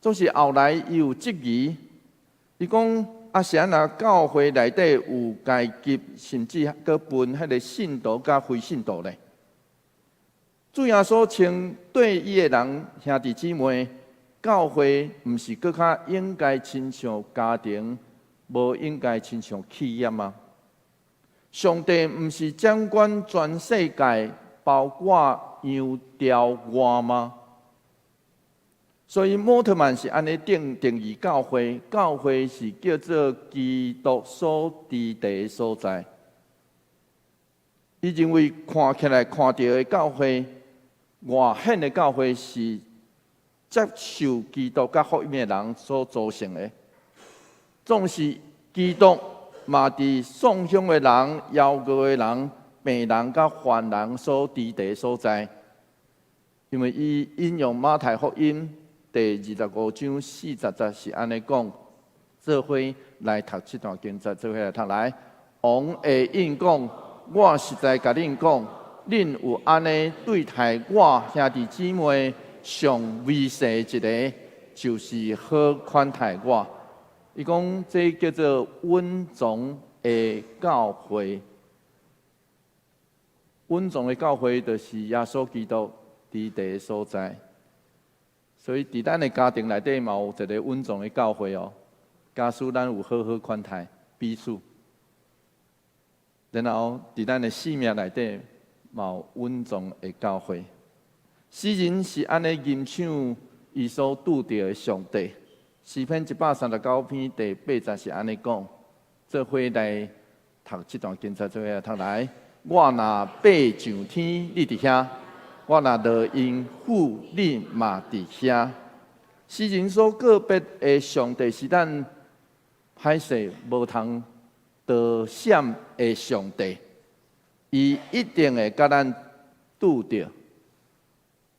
總是後來伊有質疑，伊講啊，是按怎教會內底有階級，甚至閣分彼個信徒佮非信徒咧？主耶穌稱對伊的人兄弟姊妹，教會毋是閣較應該親像家庭，無應該親像企業嗎？上帝毋是掌管全世界，包括羊貂外嗎？所以莫特曼是按呢定義教會，教會是叫做基督所佇的所在。伊認為看起來看著的教會，外顯的教會是接受基督佮福音的人所組成的。縱使基督嘛佇喪鄉的人、夭餓的人、病人佮犯人所佇的所在。因為伊引用馬太福音第25章40節是按呢講，做伙來讀這段經節，做伙來讀來。王會應講：我實在共恁講，恁有按呢對待我兄弟姊妹上微細一个，就是好款待我。伊講這叫做穩重的教會。穩重的教會就是耶穌基督佇的所在。所以，佇咱的家庭內底嘛有一個穩重的教會哦。假使咱有好好款待彼此，然後佇咱的生命內底嘛有穩重的教會。詩人是按呢吟唱伊所拄著的上帝。詩篇139篇第八節是按呢講，做伙來讀這段經節，做伙來讀來。我若爬上天，你佇遐；我若落陰府，你嘛佇遐。詩人所告別的上帝是咱歹勢無通躲閃的上帝，伊一定會共咱拄著，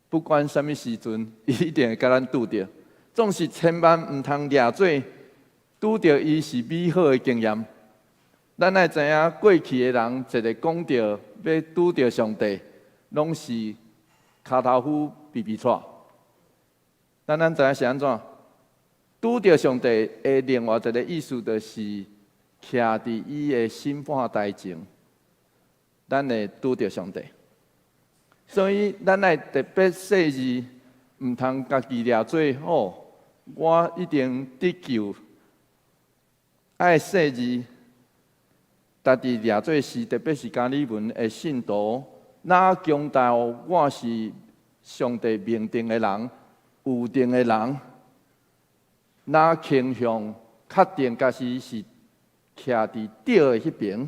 不管啥物時陣，伊一定會共咱拄著。總是千萬毋通掠做拄著伊是美好的經驗。咱愛知影過去的人，一个講著欲拄著上帝，攏是跤頭趺鼻鼻掣。咱知影是按怎？拄著上帝的另外一個意思，就是徛佇伊的審判台前，咱會拄著上帝。所以咱愛特別細膩，毋通家己掠做吼，我一定得救。愛細膩，家己掠做是特別是加爾文的信徒，若強調我是上帝命定的人、預定的人，若傾向確定家己是徛佇對的彼爿，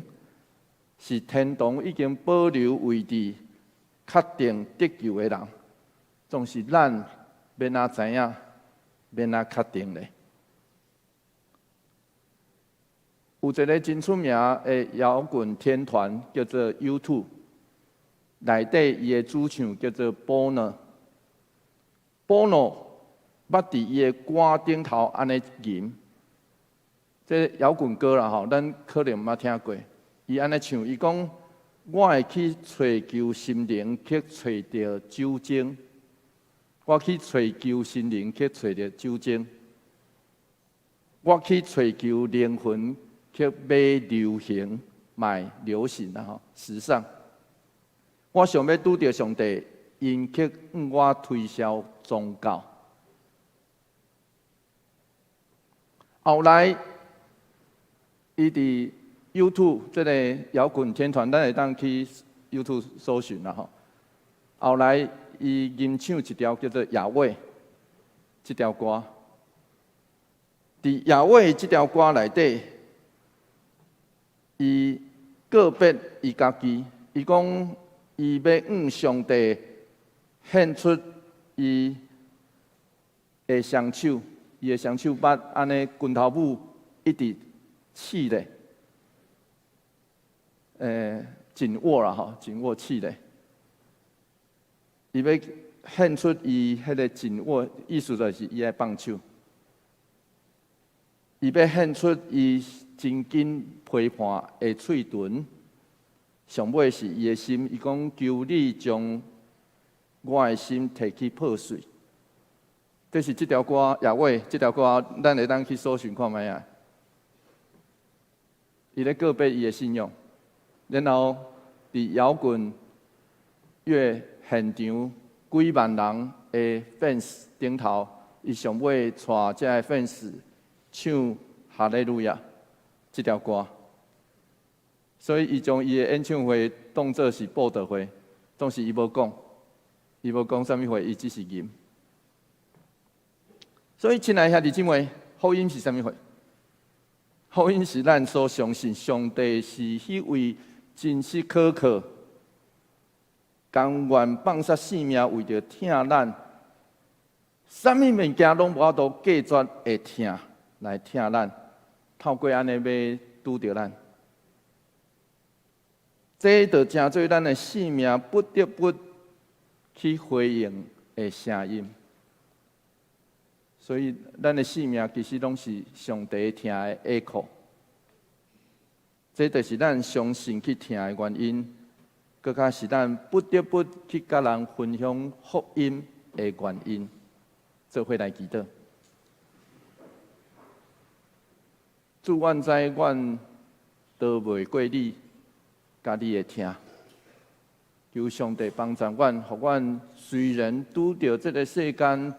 是天堂已經保留位置、確定得救的人，總是咱欲按怎知影，欲按怎確定咧？有一個真出名的搖滾天團叫做 U2，內底伊的主唱叫做 Bono。Bono 捌佇伊的歌頂頭按呢吟，這搖滾歌啦吼，咱可能毋捌聽過。伊按呢唱，伊講：我會去揣求心靈，去揣著酒精。我去揣求心靈，去揣著酒精。我去揣求靈魂，去買流行，買流行啦吼，時尚。我想欲拄著上帝，𪜶卻向我推銷宗教。後來，伊佇 YouTube 這个搖滾天團，咱會當去 YouTube 搜尋啦吼。後來伊吟唱一條叫做《雅威》這條歌，佇《雅威》這條歌內底，伊告別伊家己，伊講伊欲向上帝獻出伊的雙手，伊的雙手捌按呢拳頭母一直試咧，緊握啦吼，緊握試咧。伊欲獻出伊彼个緊握，意思就是伊愛放手。伊欲獻出伊真緊批判的喙唇，上尾是伊的心。伊講：求你將我的心提去破碎。這是這條歌，雅威這條歌，咱會當去搜尋看覓啊。伊咧告別伊的信仰，然後佇搖滾樂現場幾萬人的 fans 頂頭，伊上尾帶這个 fans 唱《哈利路亞》這條歌。所以伊將伊的演唱會當作是布道會，當時伊無講，伊無講啥物話，伊只是吟。所以，親愛兄弟姊妹，福音是啥物貨？福音是咱所相信上帝是彼位真實可靠、甘願放捨性命為著疼咱，啥物物件攏無法度隔絕的疼來疼咱，透過按呢欲拄著咱，這就成做咱的性命不得不去回應的聲音。所以，咱的性命其實攏是上帝疼的 echo。這就是咱相信去疼的原因，閣較是咱不得不去佮人分享福音的原因。做伙來祈禱，主，阮知阮逃袂過你，佮你的疼。求上帝幫助阮，予阮雖然拄著這个世間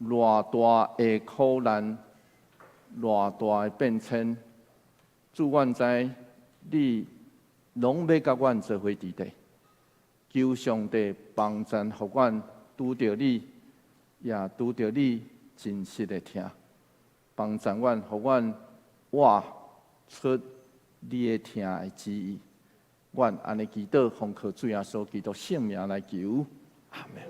偌大的苦難，偌大的變遷，主，阮知你攏欲佮阮做伙佇咧。求上帝幫助，予阮拄著你，也拄著你真實的疼，幫助阮，予阮活出你的疼的旨意。阮按呢祈禱，奉靠主耶穌基督聖名來求，阿們。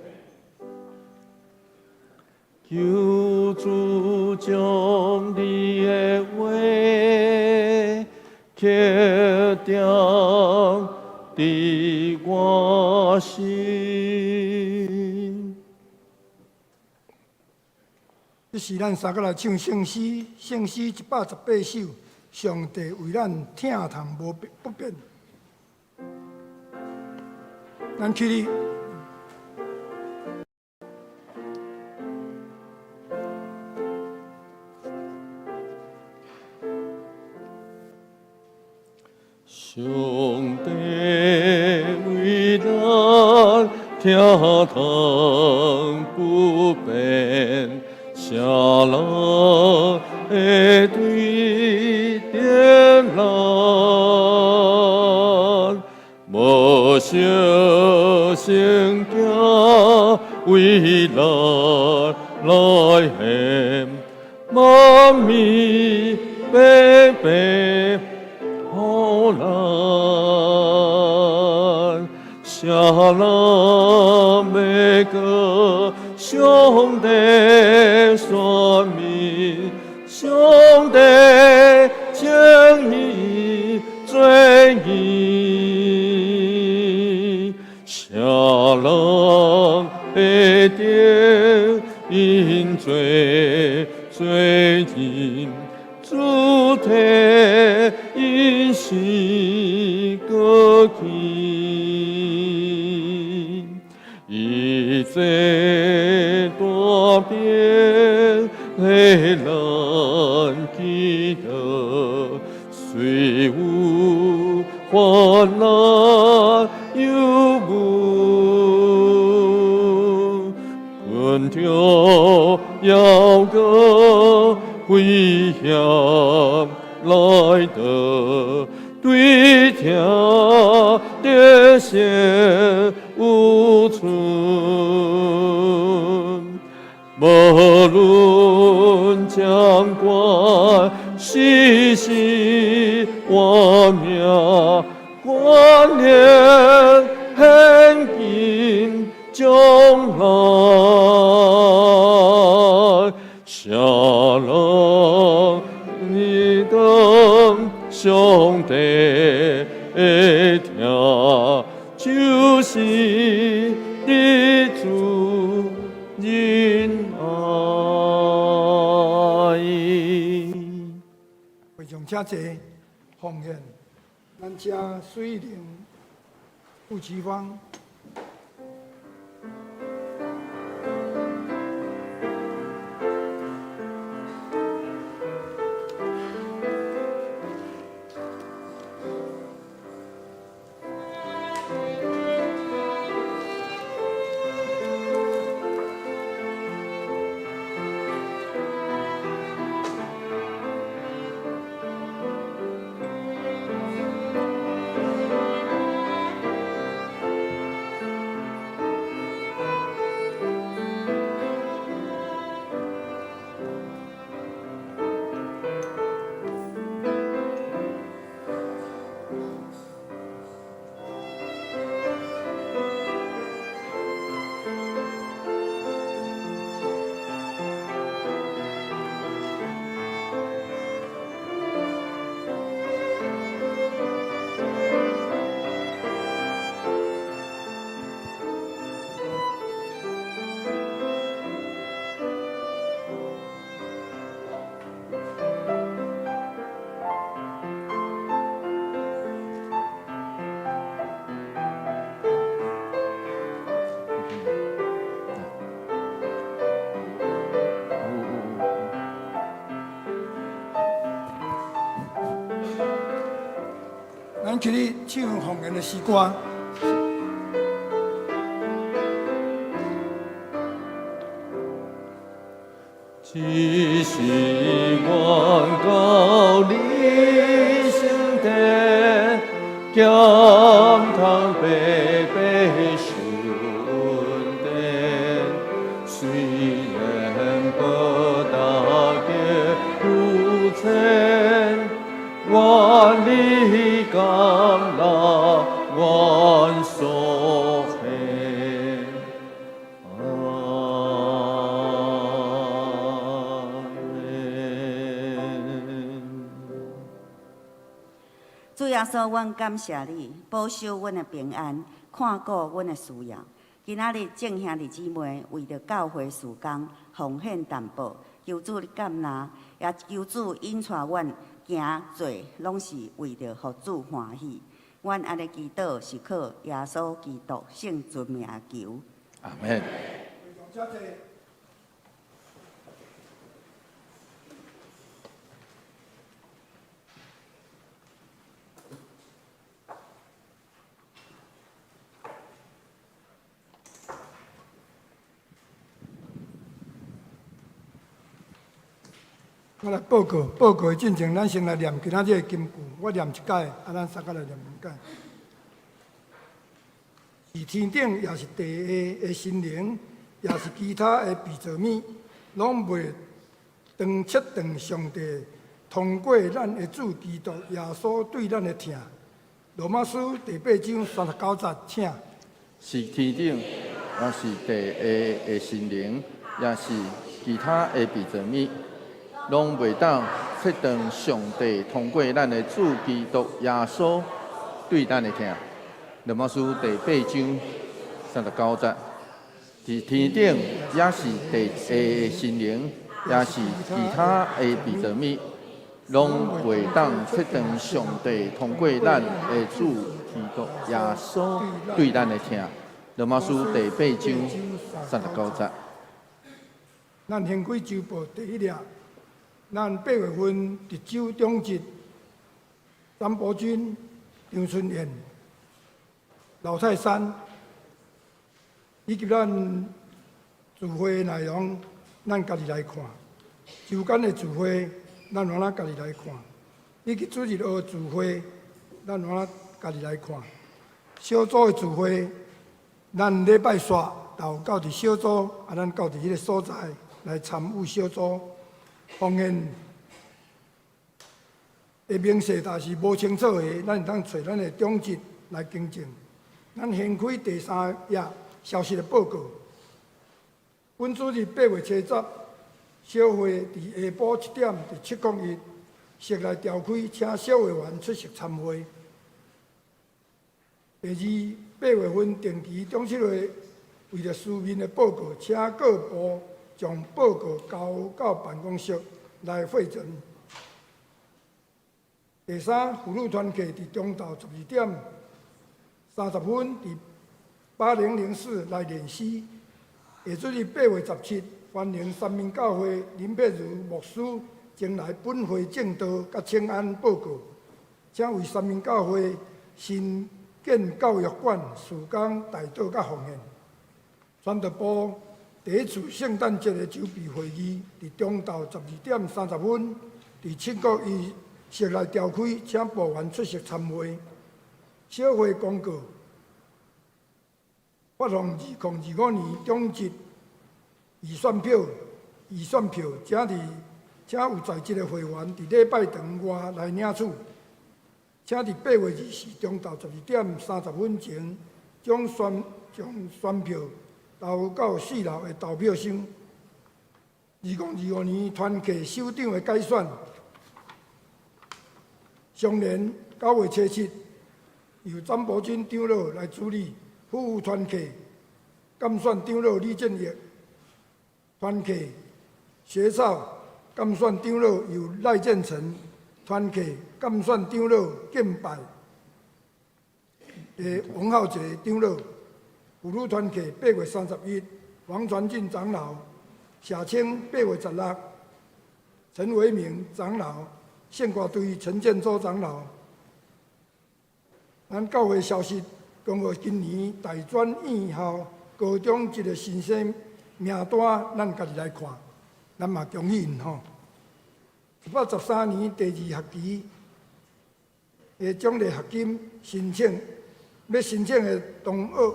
求主將你的話刻釘佇我心。這時咱三個來唱聖詩，聖詩118首，上帝為咱疼痛無變不變。咱起立。上帝為咱疼痛不變，誰人會對著咱？無惜聖子為咱來獻，萬物白白予咱，誰人欲過上帝選民？上帝稱伊做義，誰人會得𪜶做罪人？主替𪜶死過去，伊這大變予咱記得，雖有患難憂鬱，困著猶閣危險來得，對疼得現有存。無論將官是死活命，關聯現今將來，啥人你等上帝的疼，就是你主仁愛。會眾請坐，奉獻，咱請水靈傅其芳。咱起立唱奉獻的詩歌。只是願到你心底，減通白白受恩典，雖然無大家有錢，願你甘納阮所獻。阿們。主耶穌，阮感謝你，保守阮的平安，看顧阮的需要。今仔日眾兄弟姊妹為著教會事工奉獻淡薄，求主你感納，也求主引帶阮行做，攏是為著予主歡喜。阮按呢祈禱是靠耶穌基督聖尊名求。阿們。我來報告，報告的進程，咱先來念今仔日的金句。我念一擺，啊，咱三個來念兩擺。是天頂，也是地下的神靈，也是其他的被造物，攏袂當切斷上帝通過咱的主基督耶穌對咱的疼。羅馬書第八章三十九節，請。是天頂，也是地下的神靈，也是其他的被造物，攏袂當切斷上帝通過咱的主基督耶穌對咱的疼。羅馬書第八章三十九節，是天頂，也是地下的神靈，也是其他的被造物，攏袂當切斷上帝通過咱的主基督耶穌對咱的疼。羅馬書第八章三十九節。咱掀開週報第一頁，咱八月份值週長執張伯君、張春燕、老泰山，以及咱聚會的內容，咱家己來看。週間的聚會，咱換咱家己來看。以及主日學聚會，咱有法家己來看。小組的聚會，咱禮拜煞就到佇小組，啊，咱到佇彼个所在來參與小組。奉獻的明細，若是無清楚的，咱會當揣咱的長執來更正。咱掀開第三頁消息的報告。本主日8月初10，小會佇下晡7點佇701室內召開，請小會員出席參會。第二，8月份定期長執會為著書面的報告，請各部將報告交到辦公室來匯整。第三，婦女團契佇中晝12點30分佇8004來練習。下主日8月17，歡迎三民教會林佩如牧師前來本會證道佮請安報告，請為三民教會新建教育館事工代禱佮奉獻。傳道部第一次聖誕節的籌備會議，佇中晝12點30分，佇701室內召開，請部員出席參會。小會公告發放2025年長執預算表，預算票，請有在職的會員佇禮拜堂外來領取。請佇8月24中晝12點30分前，將選票投到四樓的投票箱。2025年團契首長的改選，上年9月初7，由張伯金長老來主理，副團契監選長老李建業，團契學草監選長老由賴建成，團契監選長老敬拜的王浩傑長老，婦女團契8月31，黃傳進長老，社青8月16，陳維明長老，聖歌隊陳建州長老。咱教會消息，公告今年大專院校高中這个新生名單，咱家己來看，咱嘛恭喜𪜶吼。113年第二學期的獎勵學金申請，欲申請的同學，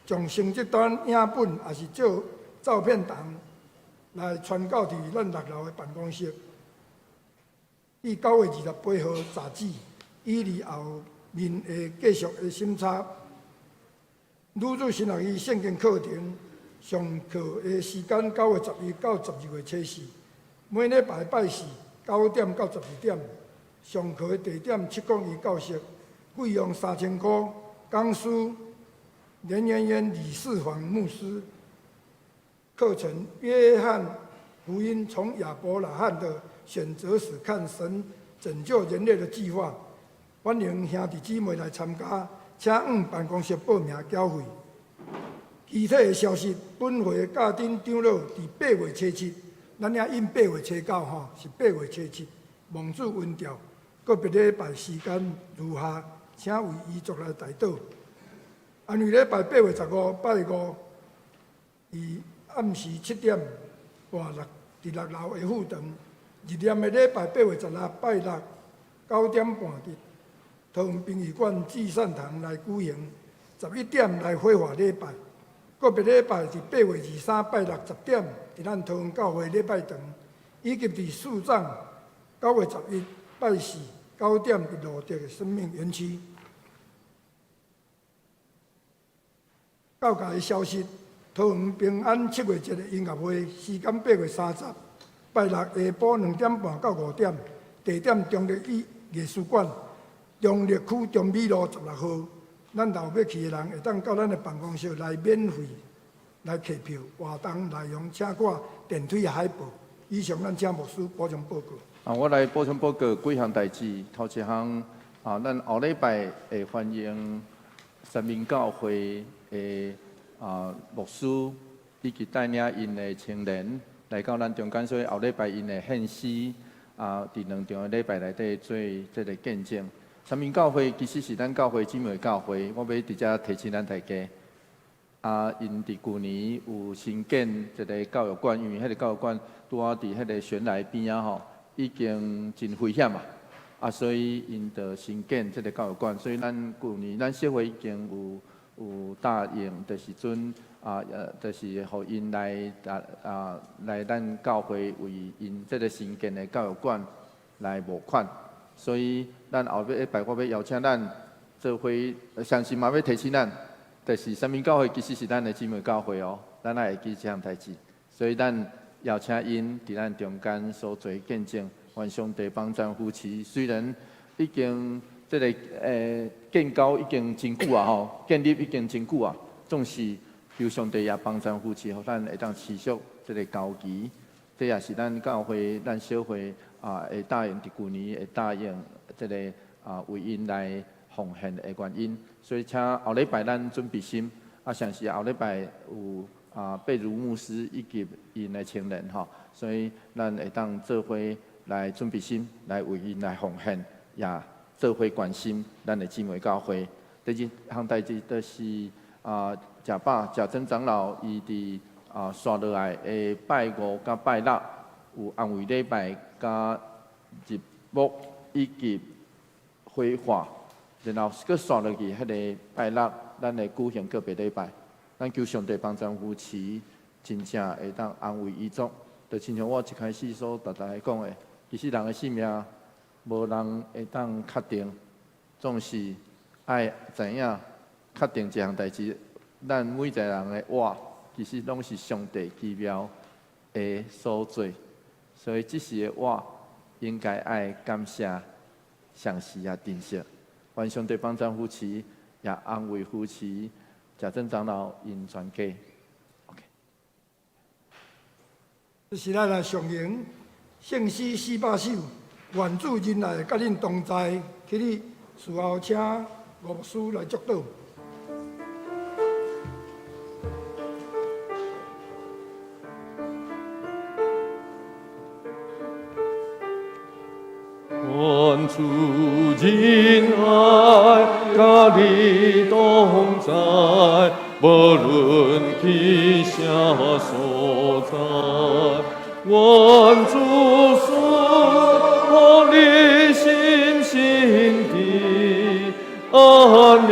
將成績單影本，抑是照片檔來傳到佇咱六樓的辦公室。至9月28號截止，以利後面會繼續的審查。女子神學院聖經課程上課的時間9月11到12月初4，每禮拜拜四9點到12點。上課的地點701教室，費用3000箍。講師連淵淵李世煌牧師。課程約翰福音從亞伯拉罕的選擇史看神拯救人類的計劃。歡迎兄弟姊妹來參加，請往辦公室報名繳費。具體的消息，本會教頂長老佇八月初七，咱遐印八月初九吼，是八月初七，望主恩召。個別禮拜時間如下，請為遺族來代禱。安慰禮拜8月15拜五，佇暗時7點半佇六樓的副堂。日念的禮拜8月16拜六9點半佇桃園殯儀館至善堂來舉行，11點來火化禮拜。個別禮拜佇8月23拜六10點，佇咱桃園教會禮拜堂，以及佇樹葬9月11拜四9點佇路德的生命園區。教界的消息，桃園平安七月節的音樂會，時間8月30拜六下晡2點半到5點，地點中壢藝術館，中壢區中美路16號。咱若有欲去的人，會當到咱的辦公室來免費來提票。活動內容請看電梯海報。以上，咱請牧師補充報告。啊，我來補充報告幾項代誌。頭一項啊，咱後禮拜會歡迎三民教會的牧師以及帶領𪜶的青年來到咱中間，所以後禮拜𪜶會獻詩啊，佇兩場的禮拜內底做這个見證。三民教會其實是咱教會姊妹教會，我欲佇遮提醒咱大家。啊，𪜶佇舊年有新建一个教育館，因為彼个教育館拄仔佇彼个懸崖邊仔吼，已經真危險啊！啊，所以𪜶就新建這个教育館。所以咱舊年咱協會已經有答應的時陣啊，就是予𪜶來咱教會為𪜶這个新建的教育館來募款。所以咱後尾禮拜我欲邀請咱做伙，相信嘛欲提醒咱，就是三民教會其實是咱的姊妹教會哦，咱愛會記這項代誌。所以咱邀請𪜶佇咱中間所做見證，願上帝幫贊扶持。雖然已經這个建交已經真久啊吼，建立已經真久啊，總是求上帝也幫贊扶持，予咱會當持續這个交期。這也是咱教會、咱小會啊，會答應佇舊年會答應這个為𪜶來奉獻的原因。所以請後禮拜咱準備心，啊，上是後禮拜有貝如牧師以及𪜶的情人吼，所以咱會當做伙來準備心，來為𪜶來奉獻，也做伙關心咱的姊妹教會。第二項代誌就是賈爸賈曾長老伊佇紲落來的拜五佮拜六有安慰禮拜、佮入牧以及繪畫，然後閣紲落去彼个拜六，咱會舉行個別禮拜。咱求上帝幫贊扶持，真正會當安慰遺族。就親像我一開始所逐逐講的，其實人的性命無人會當確定，總是愛知影確定一項代誌。咱每一個人的活，其實攏是上帝奇妙的所做，所以這時的我應該愛感謝、賞識也珍惜。願上帝幫贊扶持，也安慰扶持賈曾長老𪜶全家。OK。這是咱來上行聖詩400首，願主仁愛佮恁同在。起立，事後請吳牧師來祝禱。願主仁愛佮你同在，無論去啥所在，願主賜予你心心的安寧，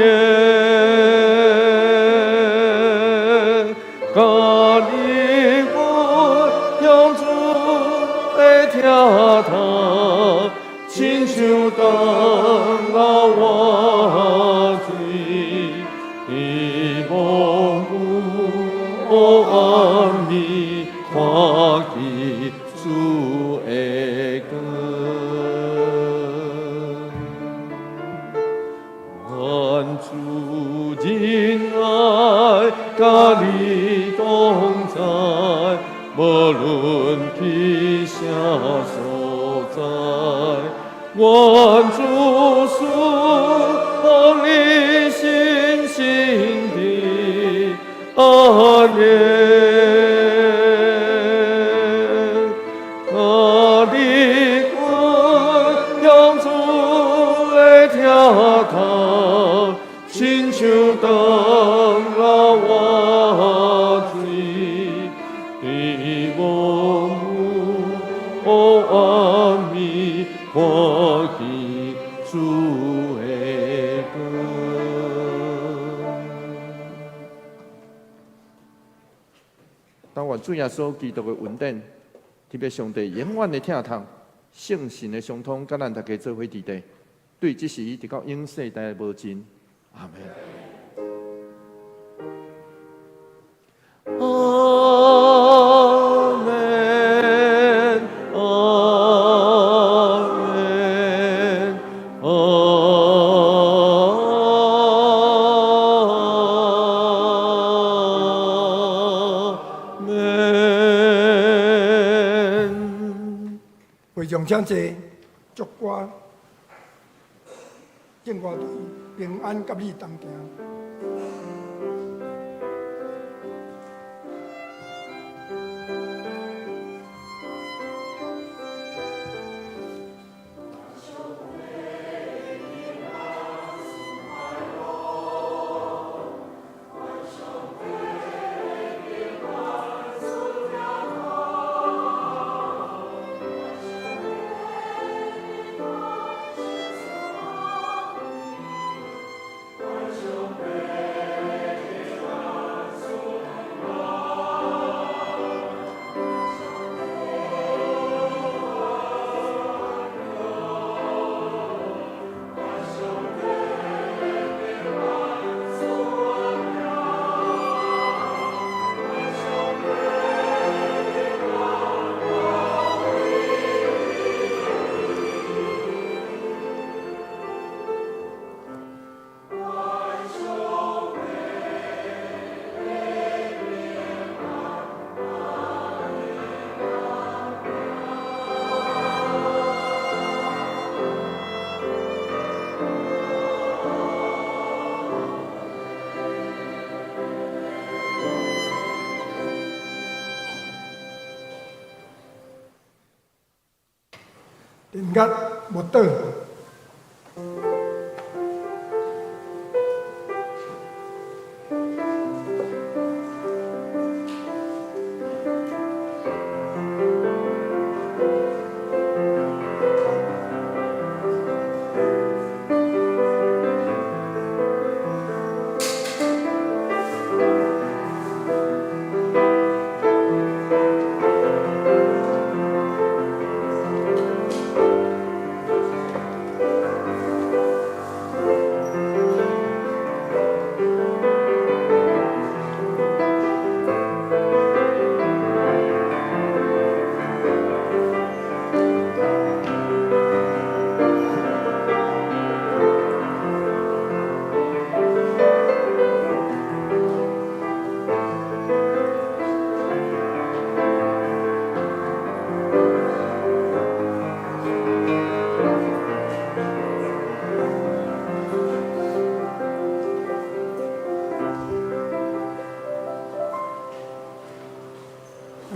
佮你分享主的疼痛。親像當老活水，伫無有暗暝看見主的光。願主仁愛佮你同在，無論去啥所在，願主賜予你心心的安寧，佮你分享主的疼痛，親像當老活水，伫無有暗暝看見主的光。但願主耶穌基督的恩典，特別上帝永遠的疼痛、聖神的相通，佮咱大家做伙佇地，對這時直到永世代無盡。阿門。阿門，阿門，阿門。會眾請坐，祝歌敬歌隊平安佮你同行。電壓默禱。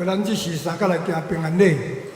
咱這時三角來行平安禮。